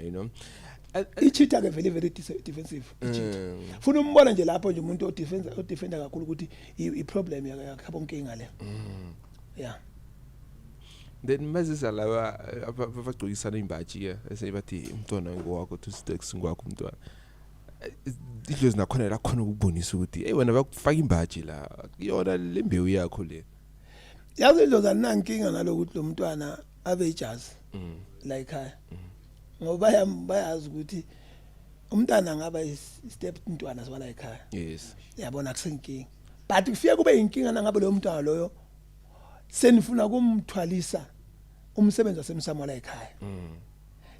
Icheater ke vele very defensive icheater. Funa umbona nje lapho nje umuntu odefense, odefenda kakhulu, ukuthi i problem yakhabo nkinga le, yeah. Then mazisa laba abagcokisana imbaji ke, ese bathi umntwana ngowakho, two sticks ngowakho umntwana. Idlozi nakhona la khona ukubonisa ukuthi hey wena, bakufaka imbaji la, iyona lembewu yakho le. Yazi idlozi alinankinga nalokuthi lo mntwana abe ijazi la ekhaya, ngoba bayazi ukuthi umntana angaba step mntwana siwala ekhaya. Yabona, akusenkinga, but kufike kube inkinga nangabe loyo mntwana loyo senifuna kumthwalisa umsebenzi wasemsamo la ekhaya.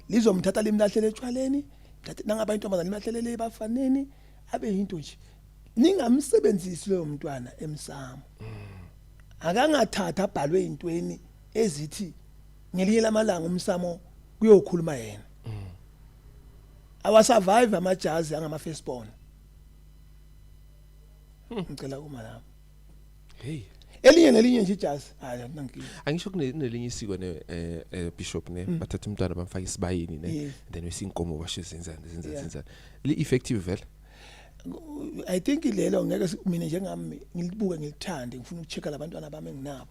Lizomthatha limlahlele etshwaleni, mthathe nangaba intombazane limlahlelele ebafaneni, abe yinto nje. Ningamsebenzisi loyo mntwana emsamo. Akangathatha abhalwe intweni ezithi ngelinye lamalanga umsamo kuyokhuluma yena. Awasurvive amajazi angama firstborn. Ngicela kuma lapho. Hey. Elinye nelinye nje ijazi, hayi, akunankinga. Angisho kunelinye isiko ne bishop ne, bathatha umntwana bamfaka isibayeni ne, then wesinkomo basho zenzani zenzani, zenzani, li effective vele? I think lelo ngeke mina njengami ngilibuke ngilithande, ngifuna ukuchecka labantwana bami enginabo,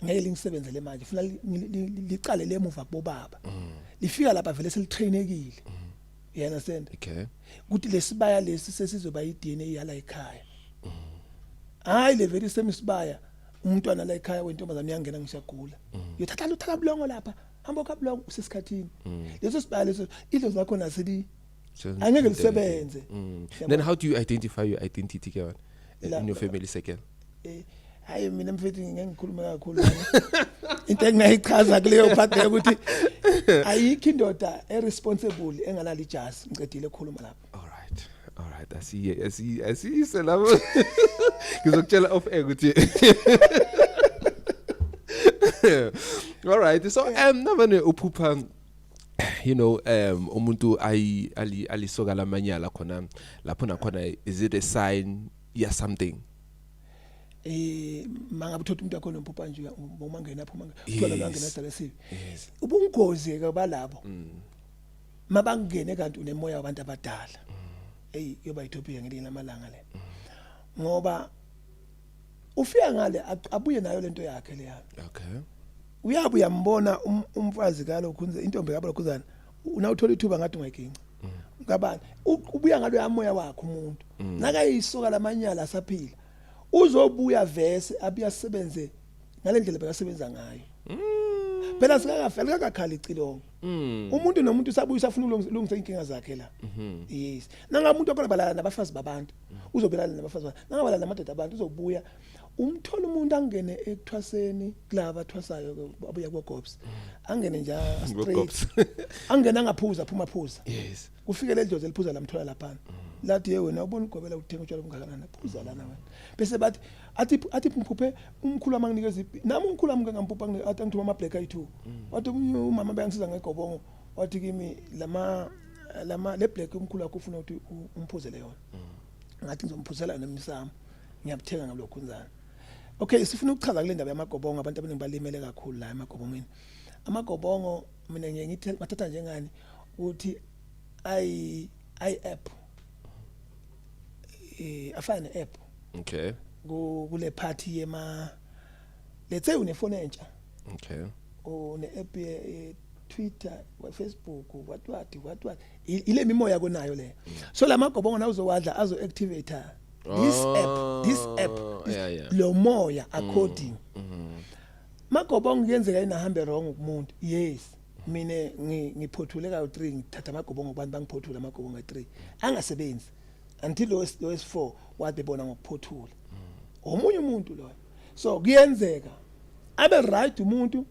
ngeke lingisebenzele manje. Funa licale lemuva kubobaba, lifika lapha vele selitrainekile, you understand? Okay. Ukuthi lesibaya lesi sesizoba iDNA yala ekhaya. Hayi, le vele semisibaya umntwana la ekhaya wentombazane uyangena ngisagula, yothatha luthatha bulongo lapha, hamba okha bulongo, usesikhathini leso sibaya leso, idlozi lakho naseli angeke lisebenze. Then how do you identify your identity ke wena in your family circle? Hayi, mina mfethu ngeke ngikhulume kakhulu lana. Into engingayichaza kuleyo part leyo ukuthi ayikho indoda eresponsible enganalo ijazi. Ngicedile ukukhuluma lapho. All right, asiye asiye asiyise lapho, ngizokutshela off air ukuthi. All right, so navane uphupha umuntu ayi ali alisoka lamanyala khona lapho nakhona, is it a sign ya something? Mangabe uthatha umuntu wakho nomphupha nje, uma ngena phuma, uthola mangena sidala sibi. Ubungozi ke balabo mabangene kanti unemoya wabantu abadala, hey, yoba itopic ngelinye lamalanga le, ngoba ufika ngale abuye nayo lento yakhe leya. Uyabe uyambona umfazi kalokhunze, intombi kabalokhuzana, unawuthola ithuba ngathi ungayiginca ngabani, ubuya ngalo yamoya wakhe umuntu nakayisuka lamanyala asaphila, uzobuya vese abuya asebenze ngalendlela bekasebenza ngayo. Phela sikakafela kakakhala icilongo, umuntu nomuntu usabuya usafuna ukulungisa inkinga zakhe la. Yes, nangabe umuntu wakhona balala nabafazi babantu, uzobelala nabafazi babantu, nangabalala namadoda abantu, uzobuya umthola umuntu angene ekuthwaseni kulaba abathwasayo ke, abuya koGobs, angene nje straight. Ngogobs. Angene angaphuza, phuma phuza. Kufike le dlozi eliphuza lamthola laphana. Lathi, "Ye wena, ubona ugobela uthenga utshwala bungakanani, phuza lana wena." Bese bathi athi ngiphuphe umkhulu wami anginikeza nami umkhulu wami ngamphupha athi angithuma ama black ayi2. Wathi omunye umama bayangisiza ngegobongo, wathi kimi lama le black umkhulu wakho ufuna ukuthi umphuzele yona. Ngathi ngizomphuzela nemisamo, ngiyabuthenga ngalokhunzana. Okay, sifuna ukuchaza kule ndaba yamagobongo. Abantu abaningi balimele kakhulu la emagobongweni. Amagobongo mina ngiye ngithi bathatha njengani ukuthi ayi app, afana ne-app. Kule party yema, let's say unefoni entsha, une app ye Twitter, wa Facebook, what what what what, ile mimoya konayo le. So lamagobongo na uzowadla azo activate this app, this app, this, lo moya according magobongo kuyenzeka inahambe wrong kumuntu. Yes, mina ngiphothule ka 3, ngithatha amagobongo kubantu, bangiphothula amagobongo ka 3 angasebenzi until lo S4 wathi bebona ngokuphothula omunye umuntu loyo. So kuyenzeka abe right umuntu,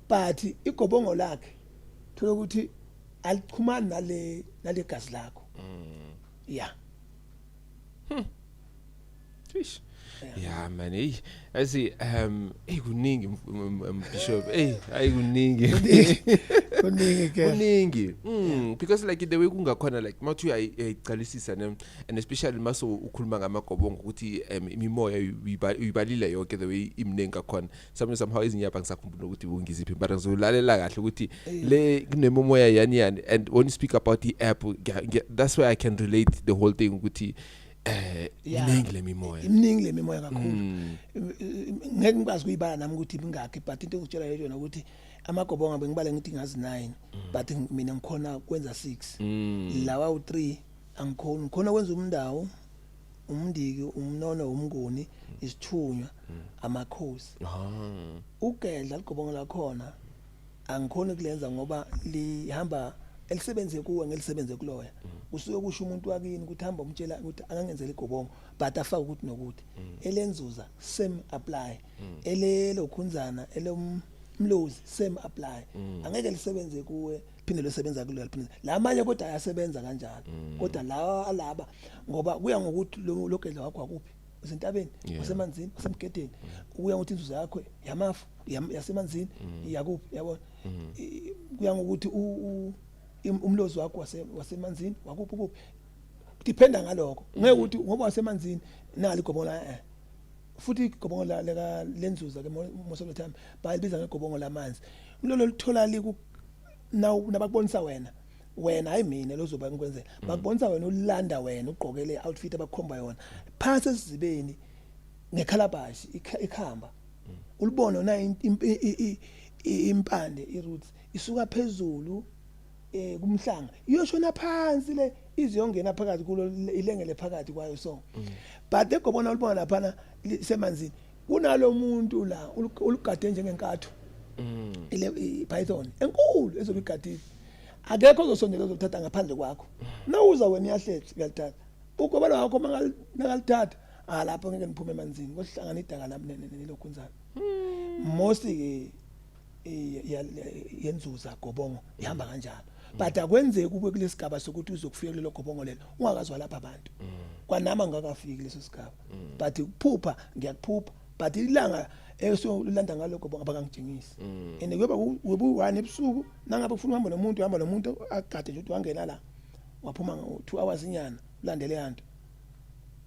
but igobongo lakhe thola ukuthi alichumani nale gazi lakho, yeah. Eish. Yeah man, hey, azi hey, kuningi, Bishop. Hey, hayi, kuningi. Kuningi ke. Kuningi. Because like the way kungakhona, like mawuthi uyayiqalisisa ne, and especially maso ukhuluma ngamagobongo ukuthi imimoya uyibalile yonke, the way imningi kakhona. Somehow ezinye apha ngisakhumbula ukuthi ungiziphi, but ngizolalela kahle ukuthi le kunemimoya yani yani. And when you speak about the app, that's where I can relate the whole thing ukuthi iningi lemimoya. Iminingi le mimoya kakhulu. Ngeke ngikwazi kuyibala nami ukuthi imingakhi, but into engikutshela yona ukuthi amagobongo bengibale ngithi ngazi 9, but mina ngikhona kwenza 6. Lawa u3 angikhoni, ngikhona kwenza umndawo, umndiki, umnono, umnguni, isithunywa, amakhosi. Ugedla ligobongo lakhona angikhoni kulenza ngoba lihamba elisebenze kuwe ngelisebenze kuloya. Kusuke kusho umuntu wakini ukuthi hamba umtshela ukuthi akangenzela igobongo, but afake ukuthi nokuthi elenzuza same apply, elelokhunzana, elomlozi same apply. Angeke lisebenze kuwe phinde lisebenza kuloya liphinde lamanye, kodwa ayasebenza kanjalo. Kodwa lawa alaba ngoba kuya ngokuthi lo gedla wakho akuphi, usentabeni, usemanzini, usemgedeni, kuya ngokuthi inzuzo yakho yamafu, yasemanzini, yakuphi, yabona. Kuya ngokuthi umlozi wakho wasemanzini wakuphi kuphi, dependa ngalokho. Ngeke ukuthi ngoba wasemanzini nali igobongo la, futhi igobongo la leka lenzuza ke most of the time bayalibiza ngegobongo lamanzi. Lolo lithola liku naw nabakubonisa wena, hayi mina lozoba ngikwenzela, bakubonisa wena, ulanda wena ugqoke le outfit abakukhomba yona phansi esizibeni ngekhalabashi, ikhamba ulibone na impande, i-roots isuka phezulu kumhlanga iyoshona phansi le iziyongena phakathi kulo, ilengele phakathi kwayo. So but egobona ulibona laphana semanzini kunalo muntu la ulugade njengenkatho, ile i-python enkulu ezobe igadile. Akekho ozosondela ozothatha ngaphandle kwakho. Nawuza wena uyahletha uyalithatha ugobela wakho, nakalithatha, ah, lapho ngeke niphume emanzini, kohlangana idaka nami nelokhunzana. Mostly ke yenzuza gobongo ihamba kanjalo, but akwenzeki kube kulesigaba sokuthi uzokufika kulelo gobongo lelo ungakazwa lapha abantu. Kwanami angakafiki leso sigaba, but ukuphupha ngiyakuphupha, but ilanga esolanda ngalo gobongo abakangitshengisi. And kuyoba kubu-1 ebusuku. Nangabe ufuna uhamba nomuntu, uhamba nomuntu agade nje ukuthi wangena la waphuma ngo-2 hours inyana ulandele yanto,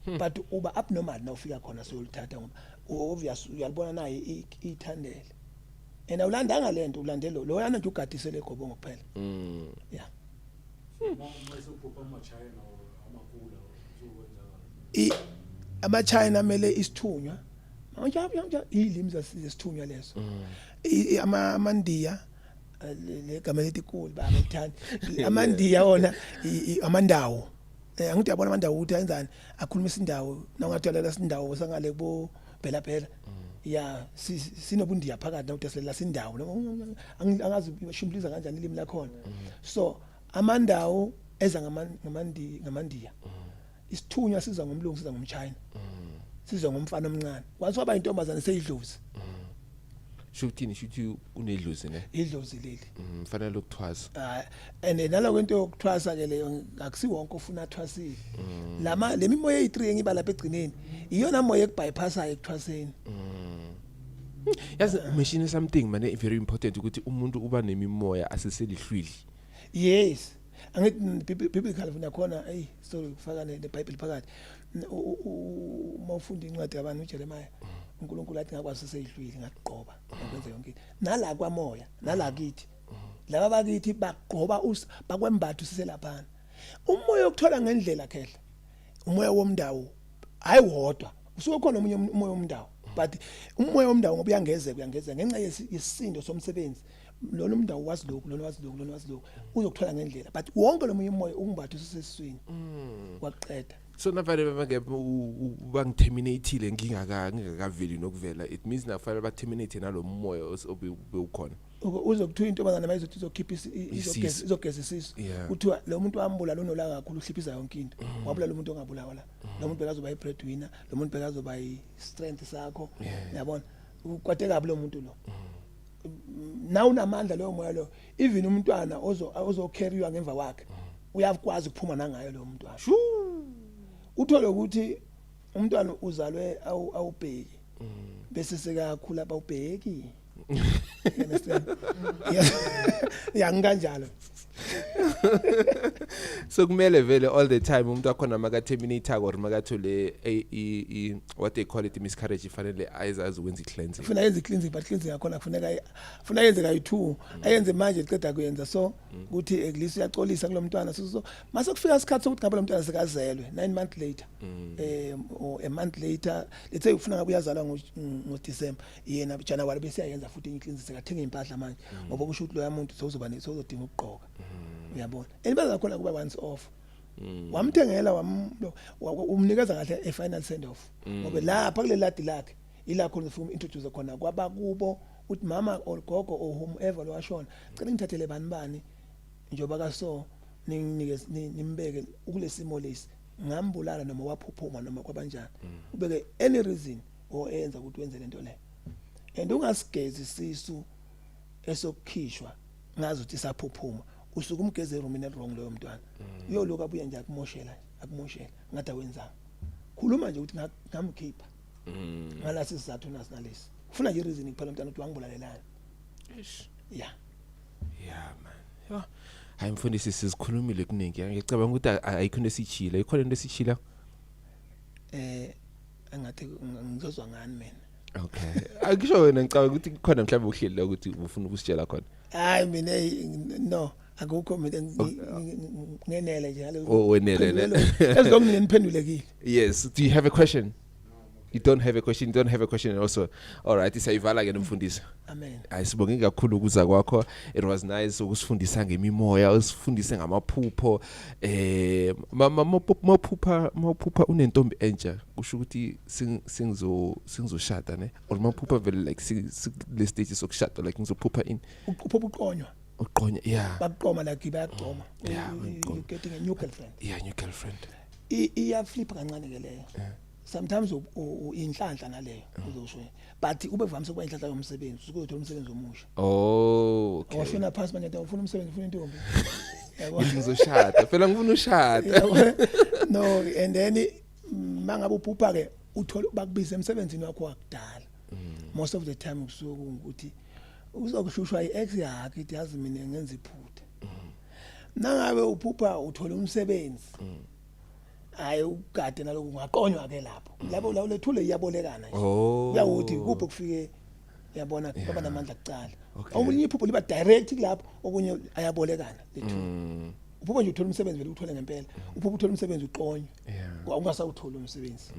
but uba abnormal na ufika khona seyolithatha ngoba obvious uyalibona naye ithandele and awulandanga lento, ulandele lo yana nje ugadise le gobongo kuphela. Yeah. Mase uphupha ama-China or amakula, uzokwenzakala? Ama-China amele isithunywa manje ilimi zesithunywa leso. Amandiya, le gama lethi kuli baba lithanda amandiya wona amandawo. Angithi uyabona amandawo ukuthi ayenzani, akhuluma isindawo, nawungathi ulalela isindawo sangale kubo phela phela ya sinobundiya phakathi, nawuthi silela sindawo. Noma angazi shumbuliza kanjani ilimi lakhona. So amandawo eza ngamandiya. Isithunywa siza ngomlungu, siza ngomchina, siza ngomfana omncane. Once waba intombazane seyidlozi. Shukuthini shuthi unedlozi ne? Idlozi leli. Fanele ukuthwasa. Ah, and naloko into yokuthwasa ke leyo, akusiwonke ofuna athwasile. Lama le mimoya eyi3 engiba lapha egcineni iyona moya ekubypassayo ekuthwaseni. Yazi, mention something man, very important, ukuthi umuntu uba nemimoya aseselihlwili. Yes, angithi biblical nakhona, hey, sorry kufaka neBhayibheli phakathi. Uma ufunda incwadi yabantu uJeremiah, uNkulunkulu athi ngakwazi seyihlwili ngaqoba ngakwenza yonke into. Nala kwamoya, nala kithi, laba bakithi baqoba bakwembatha usiselaphana. Umoya okuthola ngendlela khehla, umoya womndawo, hayi wodwa, usuke khona omunye umoya womndawo, but umoya womndawo ngoba uyangezeka ngenxa yesisindo somsebenzi. Lona umndawo wazi lokhu, lona wazi lokhu, lona wazi lokhu, uzokuthola ngendlela, but wonke lo munye umoya ukumbatha usesiswini waqeda. So navale bange bangiterminateile ngingakaveli nokuvela, it means nafanele baterminate nalo moya obewukhona. Uzokuthiwa intombazane mayizothi izokhipha Isisu. izogeza isisu, kuthiwa lo muntu wambulala, unolaka kakhulu, uhliphiza yonke into, wabulala umuntu ongabulawa la, lo muntu bekazoba i-breadwinner, lo muntu bekazoba i-strength sakho. Yabona, ukwate kabi lo muntu lo. Na unamandla loyo moya lo, even umntwana ozocarrywa ngemva kwakhe uyakwazi ukuphuma nangayo lo mntwana. Uthole ukuthi umntwana uzalwe awubheki, bese sekakhula bawubheki. You understand? Yeah, ngikanjalo. So kumele vele all the time umuntu akhona maka-terminate or makathole what they call it, miscarriage, ifanele ayizazi ukwenza i-cleansing. Kufuna yenze i-cleansing, but cleansing yakhona kufuneka funa yenze kayi-two, ayenze manje liceda kuyenza, so ukuthi at least uyaxolisa kulo mntwana. So mase kufika isikhathi sokuthi ngabe lo mntwana sekazelwe 9 months later, or a month later, let's say ufuna ngabe uyazalwa ngo-December, yena January bese ayenza futhi enye cleansing, sekathenga impahla manje, ngoba kusho ukuthi loya muntu sewuzoba sewuzodinga ukugqoka, uyabona. And baza khona kuba once off, wamthengela, umnikeza kahle a final send off, ngoba lapha kule ladi lakhe ila khona ufuna introduce khona kwabakubo, uthi mama or gogo or whomever lo washona, cela ngithathele bani bani njoba kaso, ninginike, nimbeke ukulesimo lesi, ngambulala noma waphuphuma noma kwabanjani, ubeke any reason or eyenza ukuthi wenze lento le. And ungasigezi isisu esokukhishwa ngazi ukuthi isaphuphuma, usuke umgeze erumini wrong loyo mntwana, uyoloku abuye nje akumoshela nje, akumoshela ngathi awenzanga. Khuluma nje ukuthi ngamkhipha ngalasi sizathu nasi nalesi, ufuna nje reason kuphela umntwana ukuthi wangibulalelani, yeah. Yeah man, yeah. Hayi mfundisi, sizikhulumile kuningi, ngicabanga ukuthi ayikho into esiyishilo, ikhona into esiyishilo? Angathi ngizozwa ngani mina. Okay, akusho wena, ngicabanga ukuthi kukhona mhlawumbe uhleli la ukuthi ufuna ukusitshela khona. Hayi mina, no, akukho mina, ngenele nje ngalo. Oh, wenele, ne? Ezilokhu niphendulekile. Yes, do you have a question? You don't have a question, you don't have a question also. All right, siyayivala ke nomfundisi. Amen. Hayi, sibonge kakhulu ukuza kwakho. It was nice ukusifundisa ngemimoya, usifundise ngamaphupho. Maphupha unentombi entsha, kusho ukuthi sengizoshada ne? Or maphupha vele like le stage sokushada, like ngizophupha ini? Uphupha uqonywa. Uqonya, yeah. Bakuqoma, like bayaqoma. Yeah, bakuqoma. You getting a new girlfriend. Yeah, new girlfriend. Iyaflip kancane ke leyo. Sometimes inhlanhla naleyo uzosho, but ube vamise ukuba inhlanhla yomsebenzi, usuke uzothola umsebenzi omusha. Oh, okay. Awashona phansi manje, ufuna umsebenzi, ufuna intombi, yabo. Ngithi ngizoshada. Phela ngifuna ushada. Yabo. No, and then mangabe uphupha ke uthola bakubiza emsebenzini wakho wakudala, most of the time kusuke ukuthi uzokushushwa i-ex yakhe, ithi yazi mina ngenza iphutha. Nangabe uphupha uthola umsebenzi, hayi ukugade naloku ungaqonywa ke lapho, labo lethule iyabolekana nje. Oh. Uyawuthi kuphi kufike, uyabona, baba namandla kucala. Omunye iphupho liba direct kulapho, okunye ayabolekana lethu. Uphupha nje uthola umsebenzi, vele uthole ngempela. Uphupha uthola umsebenzi, uqonywe, ungasawutholi umsebenzi,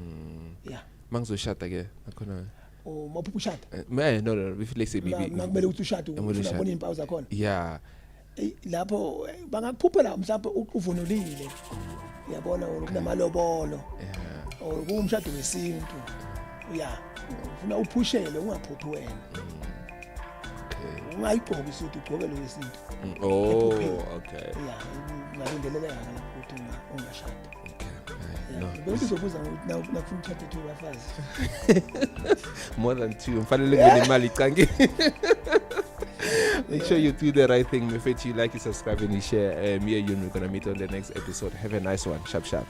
yeah. Mangizoshada ke nakhona. Uma uphupha ushada? No, if let's say maybe Nakumele ukuthi ushade, Kumele ufuna ushade. ubona izimpawu zakhona. Eyi, lapho bangakuphuphela mhlawumbe uvunulile, uyabona, or kunamalobolo, or kuwumshado wesintu, ya, ufuna uphushele, ungaphuphi wena. Ungayigqoki isuti, ugqoke lo wesintu. Oh, Ephupheni. okay. Ya, ungalindeleleka lapho ukuthi ungashada. Okay. No. Bekuzobuza ngokuthi nakufuna uthathe two bafazi. More than two. Mfanele ngibe nemali cangi. Make sure you do the right thing. If you like, you subscribe and you share. Me and you, we're gonna meet on the next episode. Have a nice one. Sharp, sharp.